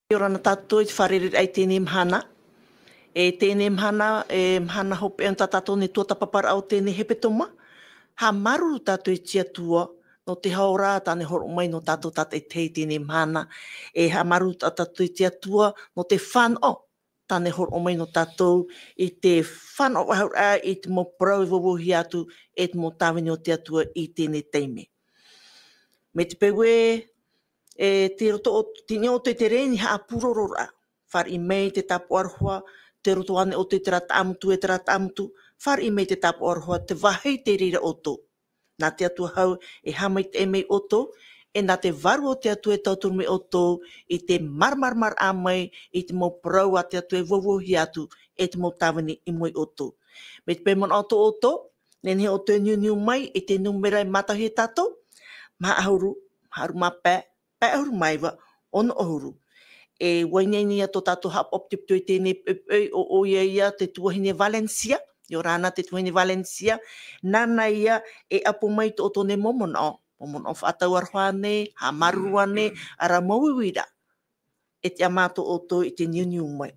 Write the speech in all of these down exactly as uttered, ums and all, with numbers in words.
ʻIa ora na tātou i te fārereiraʻa i teie mahana. E teie mahana, e mahana hopeʻa tā tātou nei tuatāpaparaʻa o teie hepetoma. Haʻamāuruuru tātou i te Atua, nō te hora tāna i hōroʻa mai nō tātou tātaʻitahi i teie mahana. E haʻamāuruuru tā tātou i te Atua, nō te fānaʻo tāna i hōroʻa mai nō tātou i te fānaʻo faʻahou ra i te mau parau e vauvauhia atu e te mau tāvini o te Atua i teie taime. Mai te peu ē, e, tei roto o, tei niʻa ʻoutou i te reni haʻapurororaʻa. Fāriʻi mai te tāpaʻo aroha, tei roto ānei ʻoutou i terā taʻamotu e terā taʻamotu, fāriʻi mai te tāpaʻo aroha, te vāhi tei reira ʻoutou. Nā te Atua hau e haʻamaitaʻi mai ʻoutou, e nā te Vārua o te Atua e tauturu mai ʻoutou i te māramarama mai i te mau parau a te Atua e vauvauhia atu e te mau tāvini i mua ia ʻoutou. Mai te peu manaʻo atoʻa ʻoutou, nehenehe ʻoutou e niuniu mai i te nūmera e mātauhia e tātou, maha ʻahuru, maha ʻahuru mā pae, pae ʻahuru mā iva, ono ʻahuru. E, ʻua ineine ïa tō tātou haʻapaʻo pito i teie poʻipoʻi, ʻo, ʻoia ïa te tuahine Valencia, ʻia ora na te tuahine Valencia, nāna ïa e ʻapo mai i tō ʻoutou nei mau manaʻo, mau manaʻo faʻatau aroha ānei, haʻamāuruuru ānei, ʻaore rā mau uira. E tiʻa mātou ʻoutou i te niuniu mai.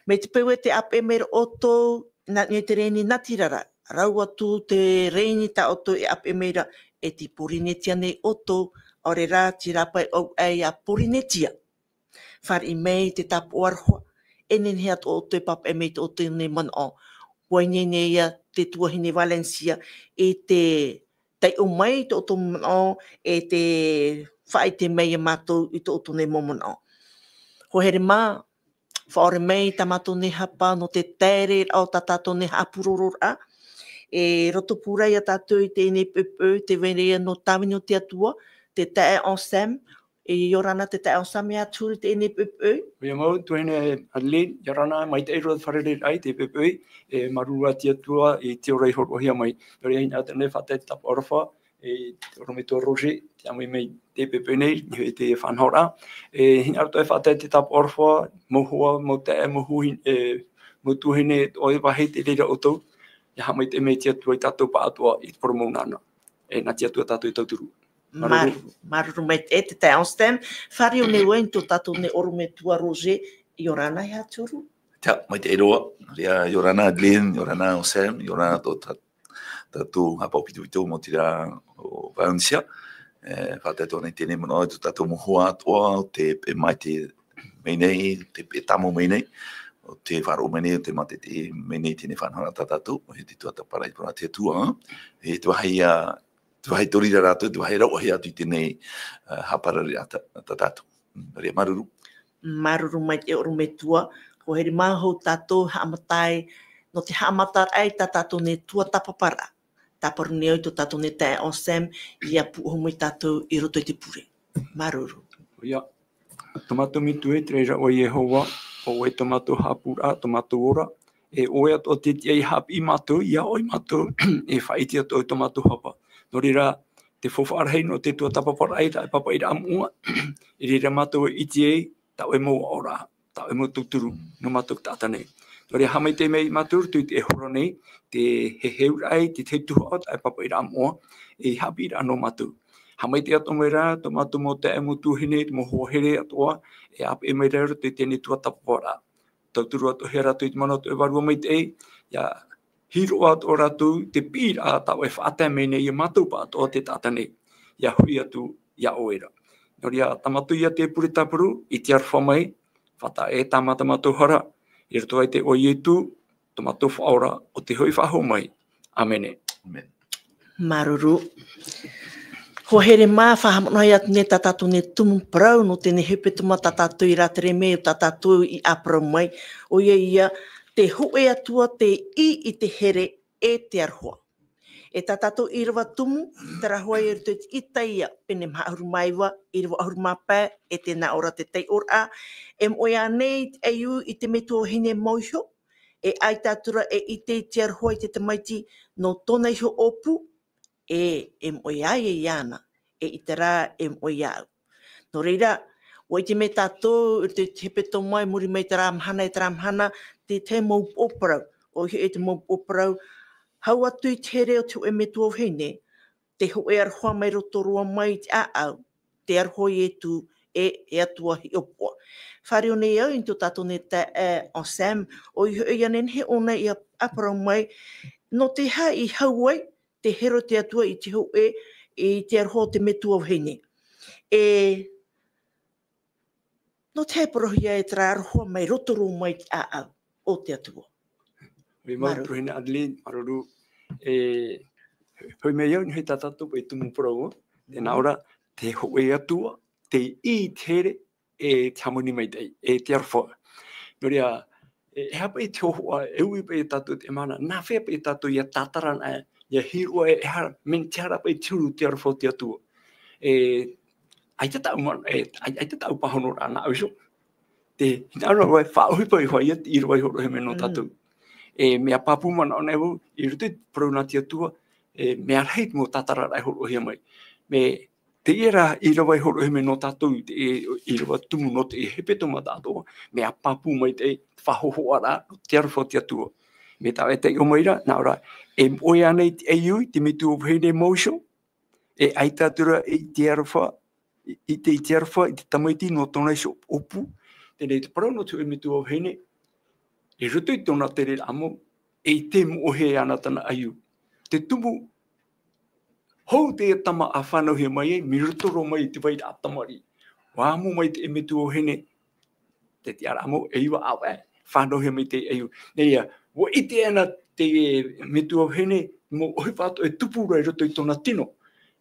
Mai te peu ē tē ʻāpeʻe mai ra ʻoutou, nā niʻa i te reni natirara, rau atu te reni tā ʻoutou e ʻāpeʻe mai ra, e tei Pōrīnetia nei ʻoutou, ʻaore rā, terā pae ʻauaʻe ia Pōrīnetia. Fāriʻi mai te tāpaʻo aroha, e nehenehe atoʻa ʻoutou e pāpaʻi mai i tō ʻoutou nei manaʻo. ʻUa ineine ïa te tuahine Valencia i te taiʻo mai i tō ʻoutou manaʻo, e tē faʻaʻite mai ia mātou i tō ʻoutou nei mau manaʻo. Hoa here mā, faʻaʻore mai tā mātou nei hapa nō te taere o tā tātou nei haʻapurororaʻa. E roto pū ra ia tātou i teie poʻipoʻi, tē vai ra ïa nō tāvini o te Atua, te taeaʻe Anselme, e, ʻia ora na te taeaʻe Anselme, e haʻaturu i teie poʻipoʻi. ʻOia mau, tuahine Adeline, ʻia ora na, maitaʻi roa te fārereiraʻa i teie poʻipoʻi, e, māuruuru ā te Atua i te ora i hōroʻahia mai. Nō reira, hinaʻaro atoʻa nei e faʻatae te tāpaʻo aroha, e, i te ʻorometua Roger, te ʻāmui mai i teie poʻipoʻi nei, i te faʻanahoraʻa. E, hinaʻaro atoʻa e faʻatae te tāpaʻo aroha, mau hoa, mau taeaʻe, mau hu-, e, mau tuahine, ʻoia vāhi tei reira ʻoutou, ʻia haʻamaitaʻi mai te Atua ia tātou pāʻatoʻa i te parau mau nānā. E, nā te Atua tātou e tauturu. Māuruuru. Māuruuru. Māuruuru maitaʻi, e, te taeaʻe Anselme, fāriʻi ʻō nei vau i tō tātou nei ʻorometua Roger, ʻia ora na, e haʻaturu. Tiʻa, maitaʻi roa, ʻia, ʻia ora na Adeline, ʻia ora na Anselme, ʻia ora na tō tā-, tātou haʻapaʻo pitopito mau terā o Valencia. E, faʻatae atoʻa nei teie manaʻo i tō tātou mau hoa atoʻa, ʻo tē peʻe mai te mea nei, tē peʻe tāmau mai nei, ʻo tē faʻaroʻo mai nei, ʻo tē mātete mai nei i teie faʻanahoraʻa tā tātou, ʻoia te tuatāpaparaʻa i te parau a te Atua, e, te vāhi, ā, te vāhi tō reira rātou, te vāhi rauʻahia atu i teie, ā, haʻaparareraʻa tā, tā tātou. Nō reira, māuruuru. Māuruuru maitaʻi ʻorometua, hoa here mā, hou tātou haʻamata ai, nō te haʻamataraʻa i tā tātou nei tuatāpaparaʻa. Tāparu nei au i tō tātou nei taeaʻe Anselme, ʻia pūʻohu mai tātou i roto i te pure. Māuruuru. ʻOia, tō mātou Metua e, te Raʻi Raʻa o Iehova, ʻo ʻoe tō mātou haʻapūraʻa, tō mātou ora, e ʻoe atoʻa te tiʻa e haʻapiʻi ia mātou, ʻia ʻoaʻoa ia mātou, e faʻaʻite atoʻa i tō mātou hapa. Nō reira, te faufaʻa rahi nō te tuatāpaparaʻa i taʻe pāpaʻiraʻa moʻa, i reira mātou e ʻite ai, tā ʻoe mau aʻoraʻa, tā ʻoe mau tauturu, nō mātou taʻata nei. Nō reira, haʻamaitaʻi mai ia mātou i roto i teie hora nei, te heheuraʻa i te tahi tuhaʻa o taʻe pāpaʻiraʻa moʻa, e haʻapiʻiraʻa nō mātou. Haʻamaitaʻi atoʻa mai ra, tō mātou mau taeaʻe, mau tuahine, te mau hoa here atoʻa, e ʻāpeʻe mai ra i roto i teie tuatāpaparaʻa. Tauturu atoʻahia rātou i te mana o te Vārua Maitaʻi, ʻia hiroʻa atoʻa rātou te piʻiraʻa tā ʻoe e faʻatae mai nei ia mātou pāʻatoʻa te taʻata nei, ʻia hoʻi atu ia ʻoe ra. Nō reira, tā mātou ïa te pure tāparu, i te aroha mai, faʻatae e tāmata mātou hara, i roto iā ʻoe Ietu, tō mātou Faʻaora, ʻo tē hoʻi faʻahou mai. ʻĀmene. ʻĀmene. Māuruuru. Hoa here mā, faʻahaʻamanaʻo atu nei tā tātou nei tumu parau nō teie hepetoma tā tātou i rātere mai, tā tātou i ʻāparau mai. ʻOia ïa, te hōʻē Atua tei ʻī i te here e te aroha. E tā tātou ʻīrava tumu, terā hoʻi i roto i te Isaia, pene maha ʻahuru mā iva, ʻīrava ʻahuru mā pae, e tē nā ʻō ra te taiʻoraʻa, e moʻe ānei te ʻaiū i te metua vahine mau iho, e ʻaita atu ra e ʻite i te aroha i te tamaiti nō tōna iho ʻōpū, e, e moʻe āia iāna, eʻita rā e moʻe iāʻu. Nō reira, ʻua ʻite mai tātou, i te hepetoma i muri mai terā mahana, e terā mahana, te tahi mau upoʻo parau, ʻoia hoʻi te mau upoʻo parau, hau atu i te here o te hōʻē metua vahine, te hōʻē aroha mai roto roa mai i te ʻāʻau, te aroha o Ietu, e, e Atua hiʻopoʻa. Fāriu nei au i tō tātou nei taeaʻe Anselme, ʻoia hoʻi ia nehenehe ʻōna ia ʻāparau mai, nō te aha i hau ai te here o te Atua i te hōʻē, i te aroha o te metua vahine. E, nō te aha e parauhia e terā aroha mai roto roa mai te ʻāʻau o te Atua. Ui, māuruuru. Māuruuru. Tuahine Adeline, māuruuru. E, hoʻi mai au, nō te aha tā tātou e tumu parau, tēnā ora, te hōʻē Atua, tei ʻī i te here, e te hāmani maitaʻi, e te aroha. Nō reira, e, e aha paʻi te hōhoʻa, e ui paʻi tātou te mana, nā hea paʻi tātou ia tātara na, ia hiroʻa e, e hara, mea tiʻa ra paʻi te huru te aroha o te Atua. E, ʻaita tāʻu mana, e, ʻai-, ʻaita tāʻu pāhono ra nā ʻoe iho. Te, hinaʻaro e faʻaʻohipa iho ia te ʻīrava i hōroʻahia mai nō tātou. E, mea pāpū manaʻo nei vau, i roto i te parau nā te Atua, e, mea rahi te mau tātararaʻa e hōroʻahia mai. Mea, teie rā ʻīrava i hōroʻahia mai nō tātou, te, e, ʻīrava tumu nō te hepetoma tātou, mea pāpū mai te, te faʻahōhoʻaraʻa, te aroha o te Atua. Mea tāʻu e taiʻo mai ra, nā ʻō ra, e moʻe ānei te ʻaiū i te metua vahine mau iho, e ʻaita atu ra i te aroha, i, i te, i te aroha, i te tamaiti nō tōna iho ʻōpū. Teie te parau nō te hōʻē metua vahine, i roto i tōna tereraʻa mau, e ʻite moʻe ana tāna ʻaiū. Te tumu, hou te tama a fānauhia mai ai, mai roto roa mai i te vairaʻa tamariʻi. ʻUa amo mai te metua vahine, te tiʻaraʻa mau, e iva ʻāvaʻe, fānauhia mai te ʻaiū. Nā reira, ʻua ʻite ana te metua vahine, mau ʻohipa atoʻa e tupu ra i roto i tōna tino.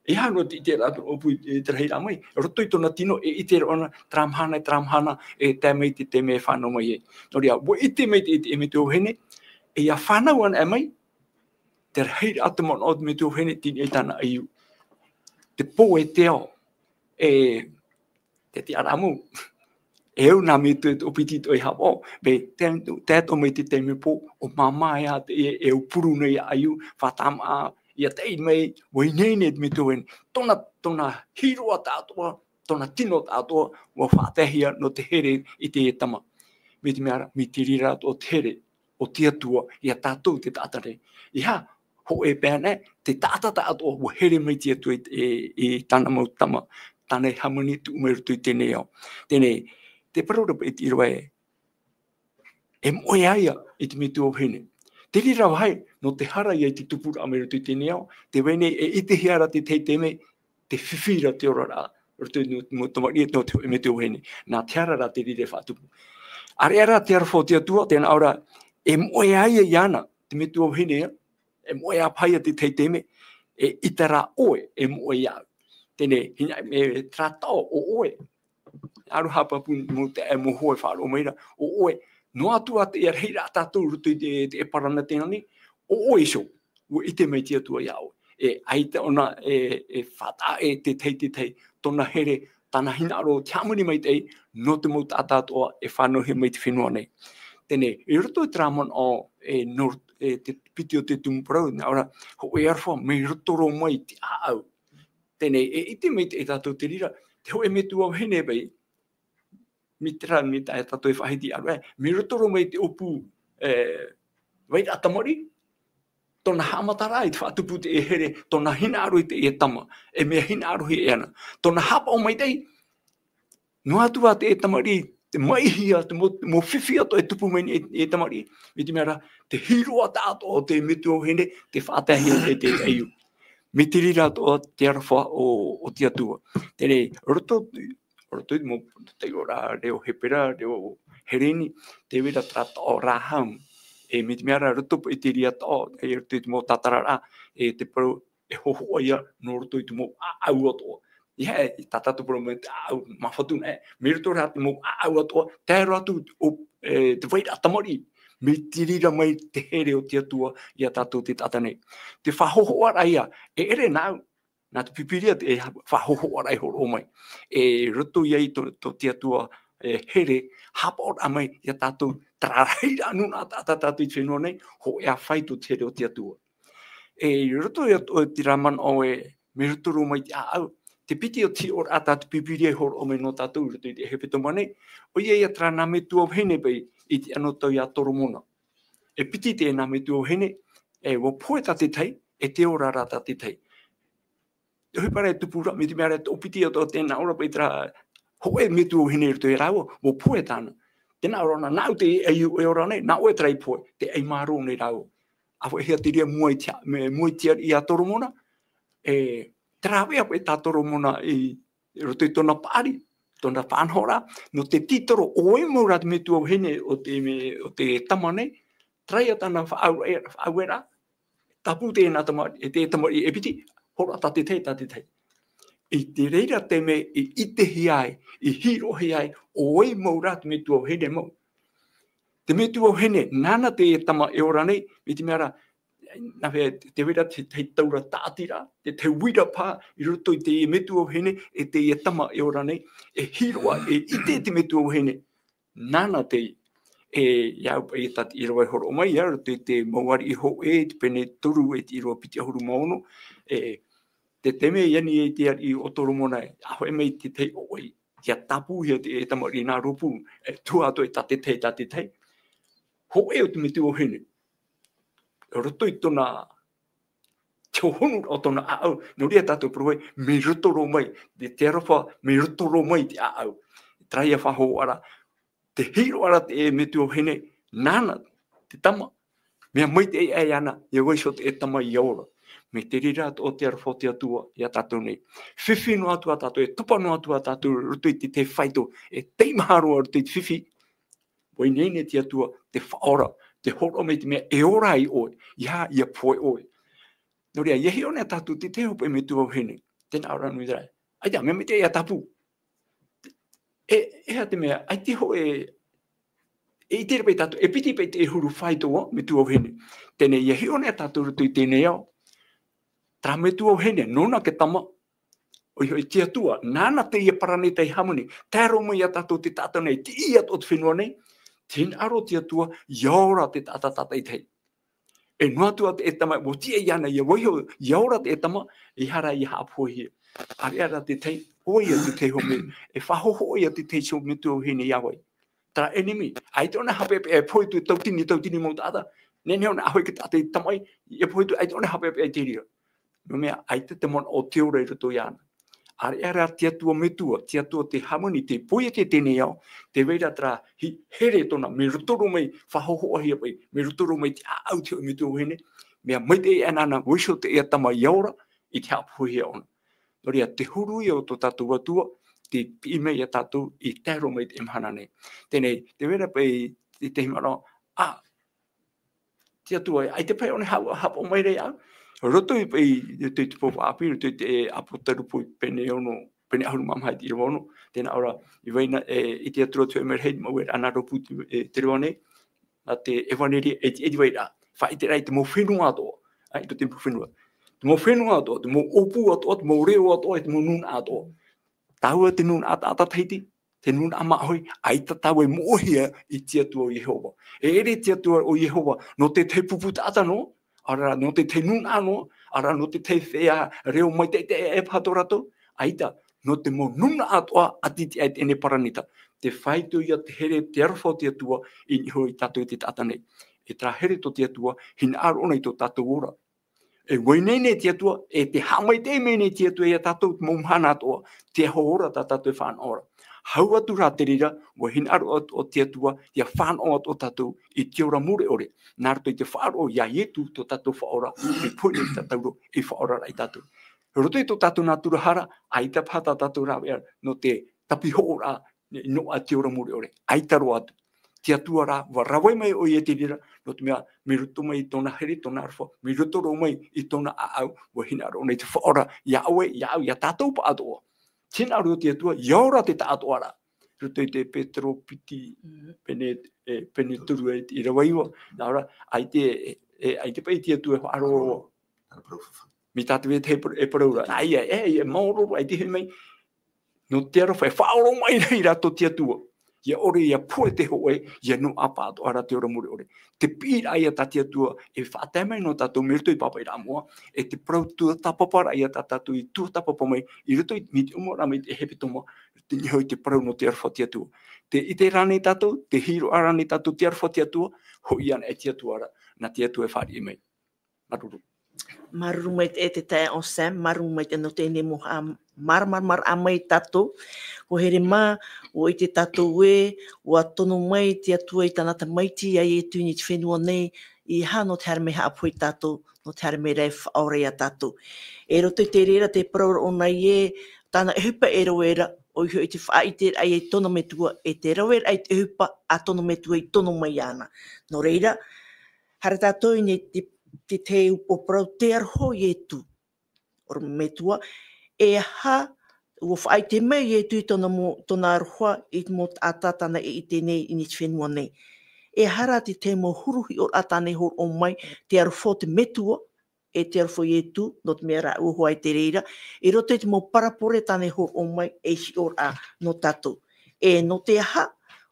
E aha noa te ʻiteraʻa ʻōpū i te rahiraʻa mai, roto i tōna tino, e ʻite ra ʻōna, terā mahana, terā mahana, e tae mai te taime e fānau mai ai. Nō reira, ʻua ʻite mai te, te metua vahine, e ʻia fānau ana mai, te rahiraʻa te manaʻo o te metua vahine, teie nei tāna ʻaiū. Te pō e te ao, e, te tiʻaraʻa mau. E au nā metua e toʻopiti atoʻa i haʻapaʻo, mea tae, tae atoʻa mai te taime pō, ʻo māmā ïa te, e, e au puru nei ʻaiū, faʻatāmā, ʻia tae mai, ʻua ineine te metua vahine. Tōna, tōna hiroʻa tāʻātoʻa, tōna tino tāʻātoʻa, ʻua faʻataehia nō te here i te tama. Mai te mea ra, mai te reira atoʻa te here o te Atua, ia tātou te taʻata nei. E aha, hōʻē paʻi anaʻe, te taʻata tāʻātoʻa, ʻua here mai te Atua i, i, i tāna mau tama, tāna e hāmani tuʻu mai roto i teie nei ao. Teie nei, te parau ra paʻi te ʻīrava ē, e moʻe ā ïa i te metua vahine. Te reira vāhi, nō te hara ïa i te tupuraʻa mai roto i teie nei ao, tē vai nei e ʻitehia ra te tahi taime, te fifi ra te oraraʻa, roto i te mau tamariʻi, nō te hōʻē metua vahine. Nā te hara rā te reira e faʻatupu. ʻAreʻa rā te aroha o te Atua, tēnā ʻō ra, e moʻe ā ïa iāna, te metua vahine ïa, e moʻe ā paʻi ïa te tahi taime, e ʻita rā ʻoe, e moʻe iāʻu. Teie nei, hinaʻaro mai terā taʻo ʻo ʻoe. Aroha pāpū mau taeaʻe, mau hoa e faʻaroʻo mai ra, ʻo ʻoe, noa atu ā te rahiraʻa tātou roto i te, te parau nā teie nei, ʻo ʻoe iho, ʻua ʻite mai te Atua iā ʻoe. E ʻaita ʻōna e, e faʻataʻa e te tahi, te tahi, tōna here, tāna hinaʻaro, te hāmani maitaʻi, nō te mau taʻata atoʻa e fānauhia mai te fenua nei. Teie nei, i roto i terā manaʻo, e, nō, e te piti o te tumu parau, nā ʻō ra, hōʻē aroha, mai roto roa mai te ʻāʻau. Teie nei, e ʻite mai te, e tātou te reira, te hōʻē metua vahine paʻi, mai terā, mai tā tātou e faʻahiti ʻāvaʻe, mai roto roa mai te ʻōpū, e, vairaʻa tamariʻi, tōna haʻamataraʻa i te faʻatupu te here, tōna hinaʻaro i te, e tama, e mea hinaʻarohia ana. Tōna haʻapaʻo maitaʻi, noa atu ā te tamariʻi, te maihi ā, te mau, mau fifi atoʻa e tupu mai nei e, e tamariʻi, mai te mea ra, te hiroʻa tāʻātoʻa o te metua vahine, tē faʻataehia e te, te ʻaiū. Mai te reira atoʻa te aroha o, o te Atua. Teie nei, roto, roto i te mau taiʻoraʻa reo Hepera, reo Hereni, tē vai ra terā taʻo Raham. E mai te mea ra, roto i te reira taʻo, e roto i te mau tātararaʻa, e te parau, e hōhoʻa ïa nō roto i te mau ʻāʻau atoʻa. ʻEiaha e, tā tātou parau mai te ʻāʻau, māfatu na, e, mai roto rā te mau ʻāʻau atoʻa, tae roa atu ʻo, e, te vairaʻa tamariʻi, mai te reira mai te here o te Atua iā tātou te taʻata nei. Te faʻahōhoʻaraʻa ïa, e ʻere nāʻu, nā te Pīpīria te faʻahōhoʻaraʻa i hōroʻa mai. E roto ïa i tō, tō te Atua, e, here, haʻapaʻoraʻa mai iā tātou, terā rahiraʻa nūnaʻa taʻata tātou i te fenua nei, hōʻē ā faito te here o te Atua. E, i roto i atoʻa terā manaʻo ē, mai roto roa mai te ʻāʻau, te piti o te hiʻoraʻa tā te Pīpīria i hōroʻa mai nō tātou i roto i te hepetoma nei, ʻoia ïa terā nā metua vahine paʻi i te anotau iā Toromona. E piti te nā metua vahine, e, ʻua pohe tā te tahi, e te ora rā tā te tahi. Te ʻohipa ra e tupu ra, mai te mea ra e toʻopiti atoʻa tēnā ora paʻi terā hōʻē metua vahine i roto ia rāua, ʻua pohe tāna. Tē nā ʻō ra na, nāʻu te ʻaiū e ora nei, nā ʻoe terā i pohe, te ʻai mārō nei rāua. ʻAore hia te reira mua i te, me-, mua i te ariʻi a Toromona, e, te rāveʻa paʻi tā Toromona i, i roto i tōna paʻari, tōna faʻanahoraʻa, nō te tītoro ʻo ʻoe mau rā te metua vahine o te me-, o te tama nei, terā ia tāna faʻaue-, faʻaueraʻa, tāpū teie nā tama-, e te tamariʻi e piti, hōroʻa tā te tahi, tā te tahi. I te reira te mea i ʻitehia ai, i hiroʻahia ai, ʻo ʻoe mau rā te metua vahine mau. Te metua vahine, nāna te tama e ora nei, mai te mea ra, nā hea, te vai ra te, te taura tāʻatiraʻa, te, te uira paha, i roto i te metua vahine, e te tama e ora nei, e hiroʻa, e ʻite te metua vahine. Nāna te, e, ia au paʻi tā te ʻīrava i hōroʻa mai, ia, te, te mau ariʻi hōʻē, te pene toru e te ʻīrava piti ʻahuru mā ono, e, te taime i ani ai te ariʻi o Toromona, ʻa hōʻē mai te tahi ʻoʻoi, ia tāpūhia te, e tamariʻi nā rōpū, e, tuha atu e tā te tahi, tā te tahi. Hōʻē o te metua vahine. Roto i tōna te hohonu o tōna ʻāʻau, nō reira tātou parau ai, mea roto roa mai, te, te aroha, mea roto roa mai te ʻāʻau. Terā ia faʻahoʻiraʻa, te hiroʻaraʻa te metua vahine, nāna, te tama, mea maitaʻi aʻe ana, ia vaiiho te tama ia ora. Mai te reira atoʻa te aroha o te Atua, ia tātou nei. Fifi noa atu ā tātou, e topa noa atu ā tātou, roto i te, te fāito, e teimaha roa roto i te fifi, ʻua ineine te Atua, te Faʻaora, te hōroʻa mai te mea, e ora ai ʻoe, ia, ia pohe ʻoe. Nō reira, ia hiʻo nei tātou te tahi hopeʻa metua vahine, tē nā ʻō ra nui ra. ʻAita, mea maitaʻi ia tāpū. E, e aha te mea, ʻaita hōʻē, e ʻite ra paʻi tātou, e piti paʻi te huru fāito ā, metua vahine. Teie nei, ia hiʻo nei tātou roto i teie nei ao. Terā metua vahine, nōna te tama, ʻoia hoʻi te Atua, nāna teie paraneta i hāmani, tae roa mai ia tātou te taʻata nei, te ʻī atoʻa o te fenua nei, tē hinaʻaro te Atua, ia ora te taʻata tātaʻitahi. E noa atu ā te tama, ʻua tiʻa iāna, ia vaiiho, ia ora te tama, ʻeiaha rā ia haʻapohehia. ʻĀreʻa rā te tahi, ʻoia te tahi hoʻi mea, e faʻahohoʻa ia te tahi hoʻi metua vahine ia vai. Terā enemy, ʻaita ʻōna haʻapeʻapeʻa e pohe atu tautini, tautini mau taʻata, nehenehe ʻōna ʻahoʻi te taʻata i tamaʻi, e pohe atu ʻaita ʻōna haʻapeʻapeʻa i te reira. Nō te mea, ʻaita te manaʻo o te ora i roto iāna. ʻĀreʻa rā te Atua metua, te Atua te hāmani, te poiete teie nei ao, tē vai ra terā hi-, here tōna, mea roto roa mai, faʻahohoʻahia paʻi, mea roto roa mai te ʻāʻau te hoʻi metua vahine, mea maitaʻi ana ʻōna, vaiiho teie tama ia ora, i te haʻapohehia ʻōna. Nō reira, te huru ia o tō tātou Atua, tē piʻi mai ia tātou i tae roa mai i teie mahana nei. Teie nei, tē vai ra paʻi, te, te hīmene, ā, te Atua, ʻaita paʻi ʻōna haʻa-, haʻapaʻo mai ra ia au. Roto i, i, i te, te pō ʻāpī, roto i te ʻĀpōtarupo pene ono, pene ʻahuru mā maha i te ʻīrava ono, tē nā ʻō ra, i vai na, e, i te Atua te hōʻē mea rahi, mau e ana rōpū te, e, te reo nei, nā te ʻevaneria e te, e te vai ra, faʻaʻite ra i te mau fenua atoʻa, ā, i roto i te mau fenua. Te mau fenua atoʻa, te mau ʻōpū atoʻa, te mau reo atoʻa, e te mau nūnaʻa atoʻa. Tāua te nūnaʻa taʻata Tahiti, te nūnaʻa māʻohi, ʻaita tāua e moʻehia i te Atua o Iehova. E ʻere te Atua o Iehova, nō te tahi pupu taʻata noa, ʻaore rā, nō te tahi nūnaʻa noa, ʻaore rā, nō te tahi feiā reo maitaʻi e paha tō rātou, ʻaita, nō te mau nūnaʻa atoʻa, ʻati te ai teie paraneta. Te fāito ia te here, te aroha o te Atua, i niʻa iho ia tātou te taʻata nei. E terā here tō te Atua, hinaʻaro ʻōna i tō tātou ora. E ʻua ineine te Atua, e tē haʻamaitaʻi mai nei te Atua ia tātou te mau mahana atoʻa, te aho ora tā tātou e fānaʻo ra. Hau atu rā te reira, ʻua hinaʻaro atoʻa te Atua, ia fānaʻo atoʻa tātou i te ora mure ʻore. Nā roto i te faʻaroʻo ia Ietu tō tātou Faʻaora, e pohe nei tātou roa, e faʻaoraraʻa ia tātou. Roto i tō tātou nātura hara, ʻaita paha tā tātou rāveʻa, nō te tāpihoʻoraʻa, nō te ora mure ʻore, ʻaita roa atu. Te Atua rā, ʻua rave mai ʻoia i te reira, nō te mea, mea roto mai i tōna here, tōna aroha, mea roto roa mai i tōna ʻāʻau, ʻua hinaʻaro ʻōna i te Faʻaora, ia ʻoe, ia au, ia tātou pāʻatoʻa. Tē hinaʻaro te Atua, ia ora te taʻatoʻaraʻa. Roto i te Petero piti, Mm. pene, e, pene toru e te ʻīrava iva, nā ʻō ra, ʻaita, e, e, ʻaita paʻi te Atua e faʻaroʻo. Ana parau fafa. Mai tā te vetahi e par-, e parau ra. ʻAita, e, e, maoro, ʻaita e hoʻi mai. Nō te aroha e faʻaoromaʻi ra ia rātou te Atua. Ia ʻore, ia pohe te hōʻē, ia nō ʻāpapa atoʻa ra te ora mure ʻore. Te piʻiraʻa ia tā te Atua e faʻatae mai nō tātou mai roto i te pāpaʻiraʻa moʻa, e te parau tuatāpaparaʻa ia tā tātou i tuatāpapa mai, i roto i, mai te ʻōmuaraʻa mai te hepetoma, te niʻa i te parau nō te aroha o te Atua. Tē ʻite ra ānei tātou, tē hiroʻa ra ānei tātou te aroha o te Atua, hoʻi ana e te Atua ra, nā te Atua e fāriʻi mai. Māuruuru. Māuruuru maitaʻi e te taeaʻe Sam, māuruuru maitaʻi nō teie mau haʻamāramaramaraʻa mai tātou. ʻUa here mā, ʻua ʻite tātou ē, ʻua tono mai te Atua i tāna tamaiti ia Ietu i niʻa i te fenua nei, ʻeiaha nō te haere mai haʻapohe ia tātou, nō te haere mai ra e faʻaora ia tātou. I roto i te reira tē parau ra ʻōna ē, tāna ʻohipa e rave ra, ʻoia hoʻi te faʻaʻiteraʻa i tōna metua, e te raveraʻa i te ʻohipa a tōna metua i tono mai iāna. Nō reira, haere tātou i niʻa i te, te, te upoʻo parau te aroha o Ietu. ʻO te metua, ʻeiaha, ʻua faʻaʻite mai Ietu i tōna mau, tōna aroha i te mau taʻata tāna e ʻite nei i niʻa i te fenua nei. ʻEiaha rā te tahi mau huru hiʻoraʻa tāna i hōroʻa mai, te aroha o te metua, e te aroha o Ietu, nō te mea rā ʻua hoʻi i te reira, i roto i te mau parabole tāna i hōroʻa mai, e hiʻoraʻa nō tātou. E nō te aha,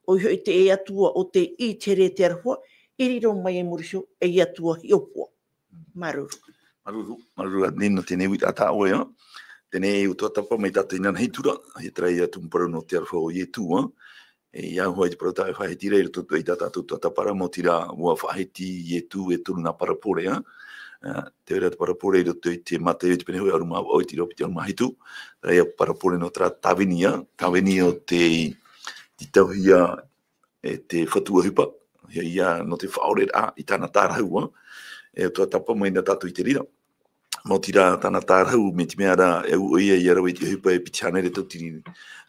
ʻoia hoʻi te Atua ʻo tē ʻī i te here e te aroha, i riro mai e muri iho, ei Atua hiʻopoʻa. Māuruuru. Māuruuru, māuruuru Adeline nō teie uiraʻa tā ʻoe, ā. Teie ʻua tuatāpapa mai tātou inanahi atu ra, e terā ia tumu parau nō te aroha o Ietu, ā. E ʻia hoʻi te parau tā ʻoe e faʻaʻite ra i roto i tā tātou tuatāpapa ra, mau tira ʻua faʻaʻite Ietu e toru nā parabole, ā. Ā, te reira te parabole i roto i te Mataio i te pene hōʻē ʻahuru mā vaʻu i te ʻīrava piti ʻahuru mā hitu, terā ia parabole nō terā tāvini, ā, tāvini o te, te tauhia e te fatu ʻohipa, ia, ia nō te faʻaoreraʻa i tāna tārahu, ā. E tuatāpapa mai na tātou i te reira. Mau tira tāna tārahu, mai te mea rā, e ʻua ʻoia ia rave i te ʻohipa e piti hānere tautini,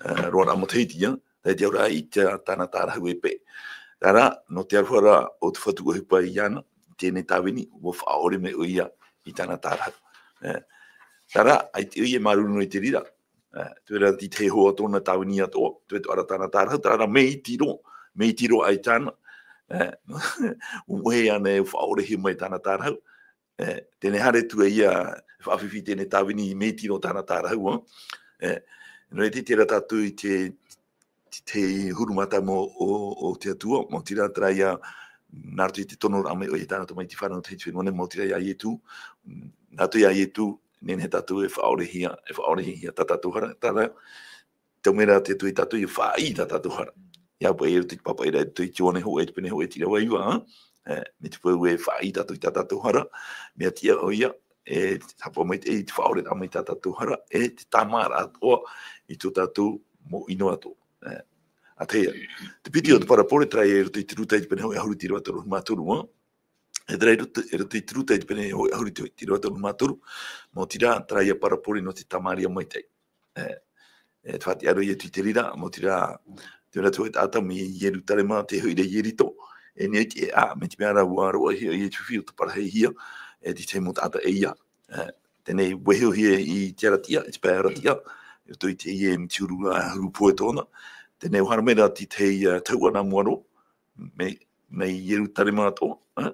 ā, roaraʻa matahiti, ā. Terā te auraʻa i tā, tāna tārahu e pae. Terā, nō te aroha ra o te fatu ʻohipa iāna, teie tāvini, ʻua faʻaʻore mai ʻoia i tāna tārahu. Ā, terā, ʻaita ʻoia e māuruuru i te reira. Ā, te reira te, te hoa tōna tāvini atoʻa, te, te ara tāna tārahu, terā rā mea iti roa, mea iti roa ai tāna. Ā, ʻua mohe ana e faʻaʻorehia mai tāna tārahu. Ā, teie haere atu ā ia, faʻafifi teie tāvini mea iti roa tāna tārahu, ā. Ā, nō reira tē ʻite ra tātou i te, te, te huru mata mau o, o te Atua, mau tira terā ia, nā roto i te tonoraʻa mai ʻoia i tāna tamaiti fānaʻo i te fenua nei, mau tira ia Ietu, nā roto ia Ietu, nehenehe tātou e faʻaʻorehia, e faʻaʻorehia tā tātou hara, terā, tau mea rā te Atua ia tātou, ia faʻaʻī tā tātou hara. ʻIa pohe i roto i te pāpaʻi ra, i roto i te Ioane hōʻē, te pene hōʻē, te ʻīrava iva, ā? Ā, mai te peu e faʻaʻī tātou i tā tātou hara, mea tiʻa ʻoia, e haʻapaʻo mai te, i te faʻaʻoreraʻa mai tā tātou hara, e te tāmāraʻa atoʻa i tō tātou mau ʻino atoʻa. Ā, ʻa tahi ā. Te piti o te parabole, terā ia i roto i te Luka i te pene hōʻē ʻahuru i te ʻīrava toru ʻahuru mā toru, ā? E terā i roto, i roto i te Luka i te pene hōʻē ʻahuru i te, i te ʻīrava toru ʻahuru mā toru, mau tira, terā ia parabole nō te Tamaria maitaʻi. Ā, e te faʻatiʻa roa Ietu i te reira, mau tira, te mea rā te hōʻē taʻata mai Ierutarema, tē hoʻi ra i Ieriko, e nehenehe e ʻā, mai te mea rā ʻua roaʻa hia ʻo Ietu i te fifi ʻo taparahi hia, e te tahi mau taʻata e ia. Ā, teie vaiho hia i te ara tiʻa, i te pae ara tiʻa, i roto i teie miti huru, ā, huru pohe tōna. Teie ʻua haere mai ra te tahi, ā, tahuʻa nā mua roa, mai, mai Ierutarema atoʻa, ā?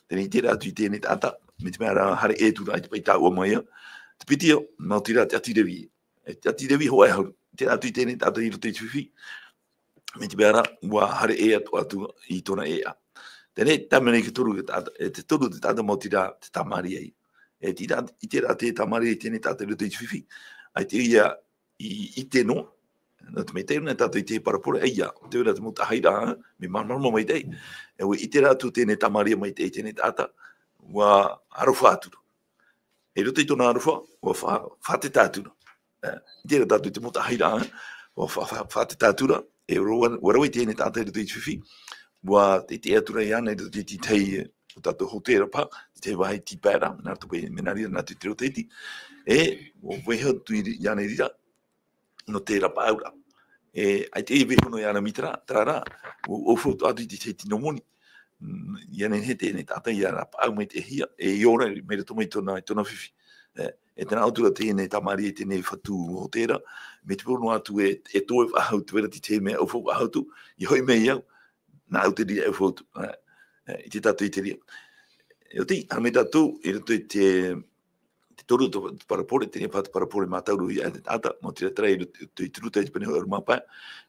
Teie i ʻite ra atu i teie taʻata, mai te mea rā haere ʻē atu ra i te pae tāuʻa mai ā. Te piti ā, mau tira te ʻāti Revi. E te ʻāti Revi hōʻē ʻahuru. ʻIte ra atu i teie taʻata i roto i te fifi. Mai te mea rā, ʻua haere ʻē atu, atu i tōna ʻēʻa. Teie, tāmani te toru te taʻata, e te toru te taʻata mau tira te Tamaria ia. E te ʻite ra, ʻite ra te Tamaria i teie taʻata i roto i te fifi. ʻAita ia i, i ʻite noa. Nō te mea tē ʻite ra tātou i te parabole, ʻaita, te reira te mau taʻahiraʻa, mea māramarama maitaʻi. E ʻua ʻite ra atu teie Tamaria maitaʻi i teie taʻata, ʻua aroha atu ra. I roto i tōna aroha, ʻua fa-, fātata atu ra. Ā, ʻite ra tātou i te mau taʻahiraʻa, ʻua fa-, fa-, fātata atu ra, e ʻua, ʻua rave teie taʻata i roto i te fifi, ʻua taitai atu ra iāna i roto i te tahi, ʻo tātou hōtēra paha, te tahi vāhi tīpaeraʻa, nā roto paʻi, mea nā reira, nā roto i te roto iti, e, ʻua vaiho atu i ri-, iāna i reira, nō te rapaʻauraʻa. E, ʻaita e vaiho noa iāna mai terā, terā rā, ʻua, ʻua faufaʻa atu i te tahi tino moni. Mm, ʻia nehenehe teie taʻata ʻia rapaʻau maitaʻihia, e ʻia ora mai roto mai tōna, tōna fifi. E, e tē nā ʻō atu ra teie Tamaria i teie fatu hōtēra, mai te peu noa atu e, e toe faʻahou, te vai ra te tahi mea ʻaufau faʻahou atu, ʻia hoʻi mai au, nāʻu te reira e ʻaufau atu. E, e, ʻite tātou i te reira. E ʻoti, haere mai tātou, i roto i te, te toru te parabole, teie paha te parabole mātauruhia e te taʻata, mau tira terā i roto i te Luka i te pene hōʻē ʻahuru mā pae,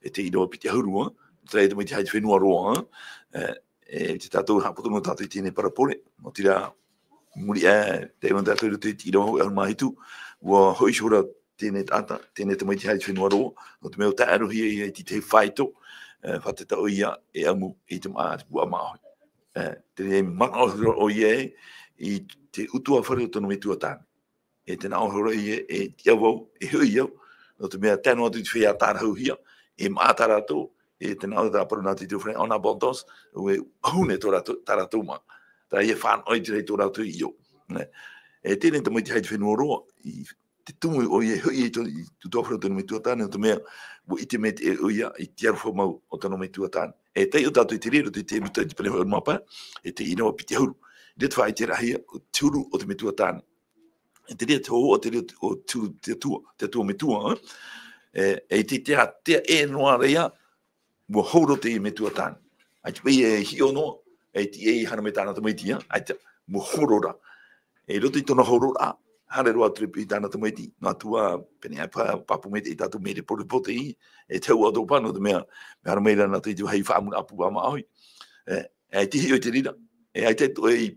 e te ʻīrava piti ʻahuru, ā, terā ia tamaiti haere i te fenua roa, ā, e, e, tē tātou haʻapoto noa tātou i teie parabole, mau tira, muri aʻe, tē ʻite ra tātou i roto i te ʻīrava hōʻē ʻahuru mā hitu, ʻua hoʻi iho ra teie taʻata, teie tamaiti haere i te fenua roa, nō te mea ʻua tae ʻarohia ia i te tahi faito, e, fātata ʻoia e ʻamu i te māʻa, te puaʻa māʻohi. E, teie manaʻo ʻoia ē, i te utuafare o tōna metua tāne. E te nā ʻō hoʻi e, e tiʻa vau, e hoʻi au, nō te mea tae noa atu i te feiā tārahuhia, e maʻa tā rātou, e te nā ʻō tā parau nā te tō whare en abondance, e hune tō rātou, tā rātou maʻa. Tā ia fānaʻo i te rahi tō rātou ʻio. Nē. E tēnei tamaiti hai te fenua roa, i te tumu ʻoia e hoʻi i tō, i tō utuafare o tōna metua tāne, nō te mea, ʻua ʻite maitaʻi ʻoia i te aroha mau o tōna metua tāne. E taiʻo tātou i te reira, i te Luka i te pene hōʻē mā pae, e te ʻīrava piti ʻahuru. Te faʻaʻiteraʻahia, o te huru o te metua tāne. E te reira te hōhoʻa te reira o te huru te atua, te atua metua, ē? E, e te, te, te, e noa reira, ʻua horo te metua tāne. ʻAita paʻi e hiʻo noa, e te, e hara mai tāna tamaiti, ā, ʻaita, ʻua horo rā. E roto i tōna hororaʻa, haere roa atu i tāna tamaiti, nā tua, pēnei aʻe pā, pāpū maitaʻi tātou mea reporepo teie, e te hau atoʻa paʻi, nō te mea, mea haere mai rā nā te vāhi faʻamuraʻa pū ʻa māʻohi. E, e te hiʻo i te reira, e ʻaita atoʻa e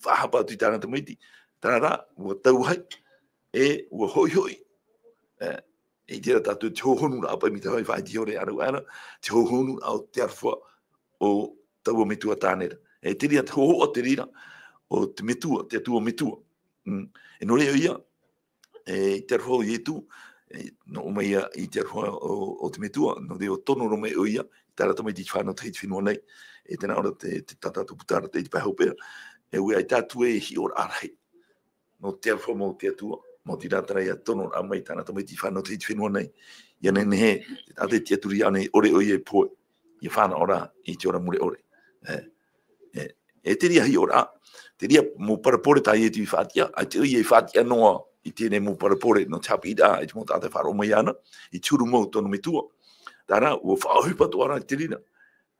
faʻahapa atu i tāna tamaiti. Terā rā, ʻua tauahi, e ʻua hoʻihoʻi. E, e te reira tātou te hōhonuraʻa paʻi mai te hau i faʻaʻite ʻore ʻāraʻuaʻe ra, te hōhonuraʻa o te aroha o taua metua tāne ra. E te reira te hōhoʻa te reira, o te metua, te atua metua. Mm. E nō reira ʻoia, e, i te aroha o Ietu, e, noaʻa mai ia i te aroha o, o te metua, nō reira ʻua tono roa mai ʻoia, i tāna tamaiti i te fenua nei, e tē nā ʻō ra te, te tā tātou puta ra te, i te pae hopeʻa, e ʻua ʻaita atu e hiʻoraʻa rahi. Nō te aroha mau o te atua, maoti rā terā ia tonoraʻa mai tāna tamaiti i fenua nei, ia nehenehe, te taʻata e tiʻaturi ānei, ʻore ʻoia e pohe, ia fānaʻo rā i te ora mure ʻore. E, e, e te reira hiʻoraʻa, te reira mau parabole tā Ietu i faʻatiʻa, ʻaita ʻoia i faʻatiʻa noa i teie nei mau parabole, nō te haʻapiʻiraʻa i te mau taʻata e faʻaroʻo mai iāna, i te huru mau o tōna metua. Terā, ʻua faʻaʻohipa atoʻa rā i te reira.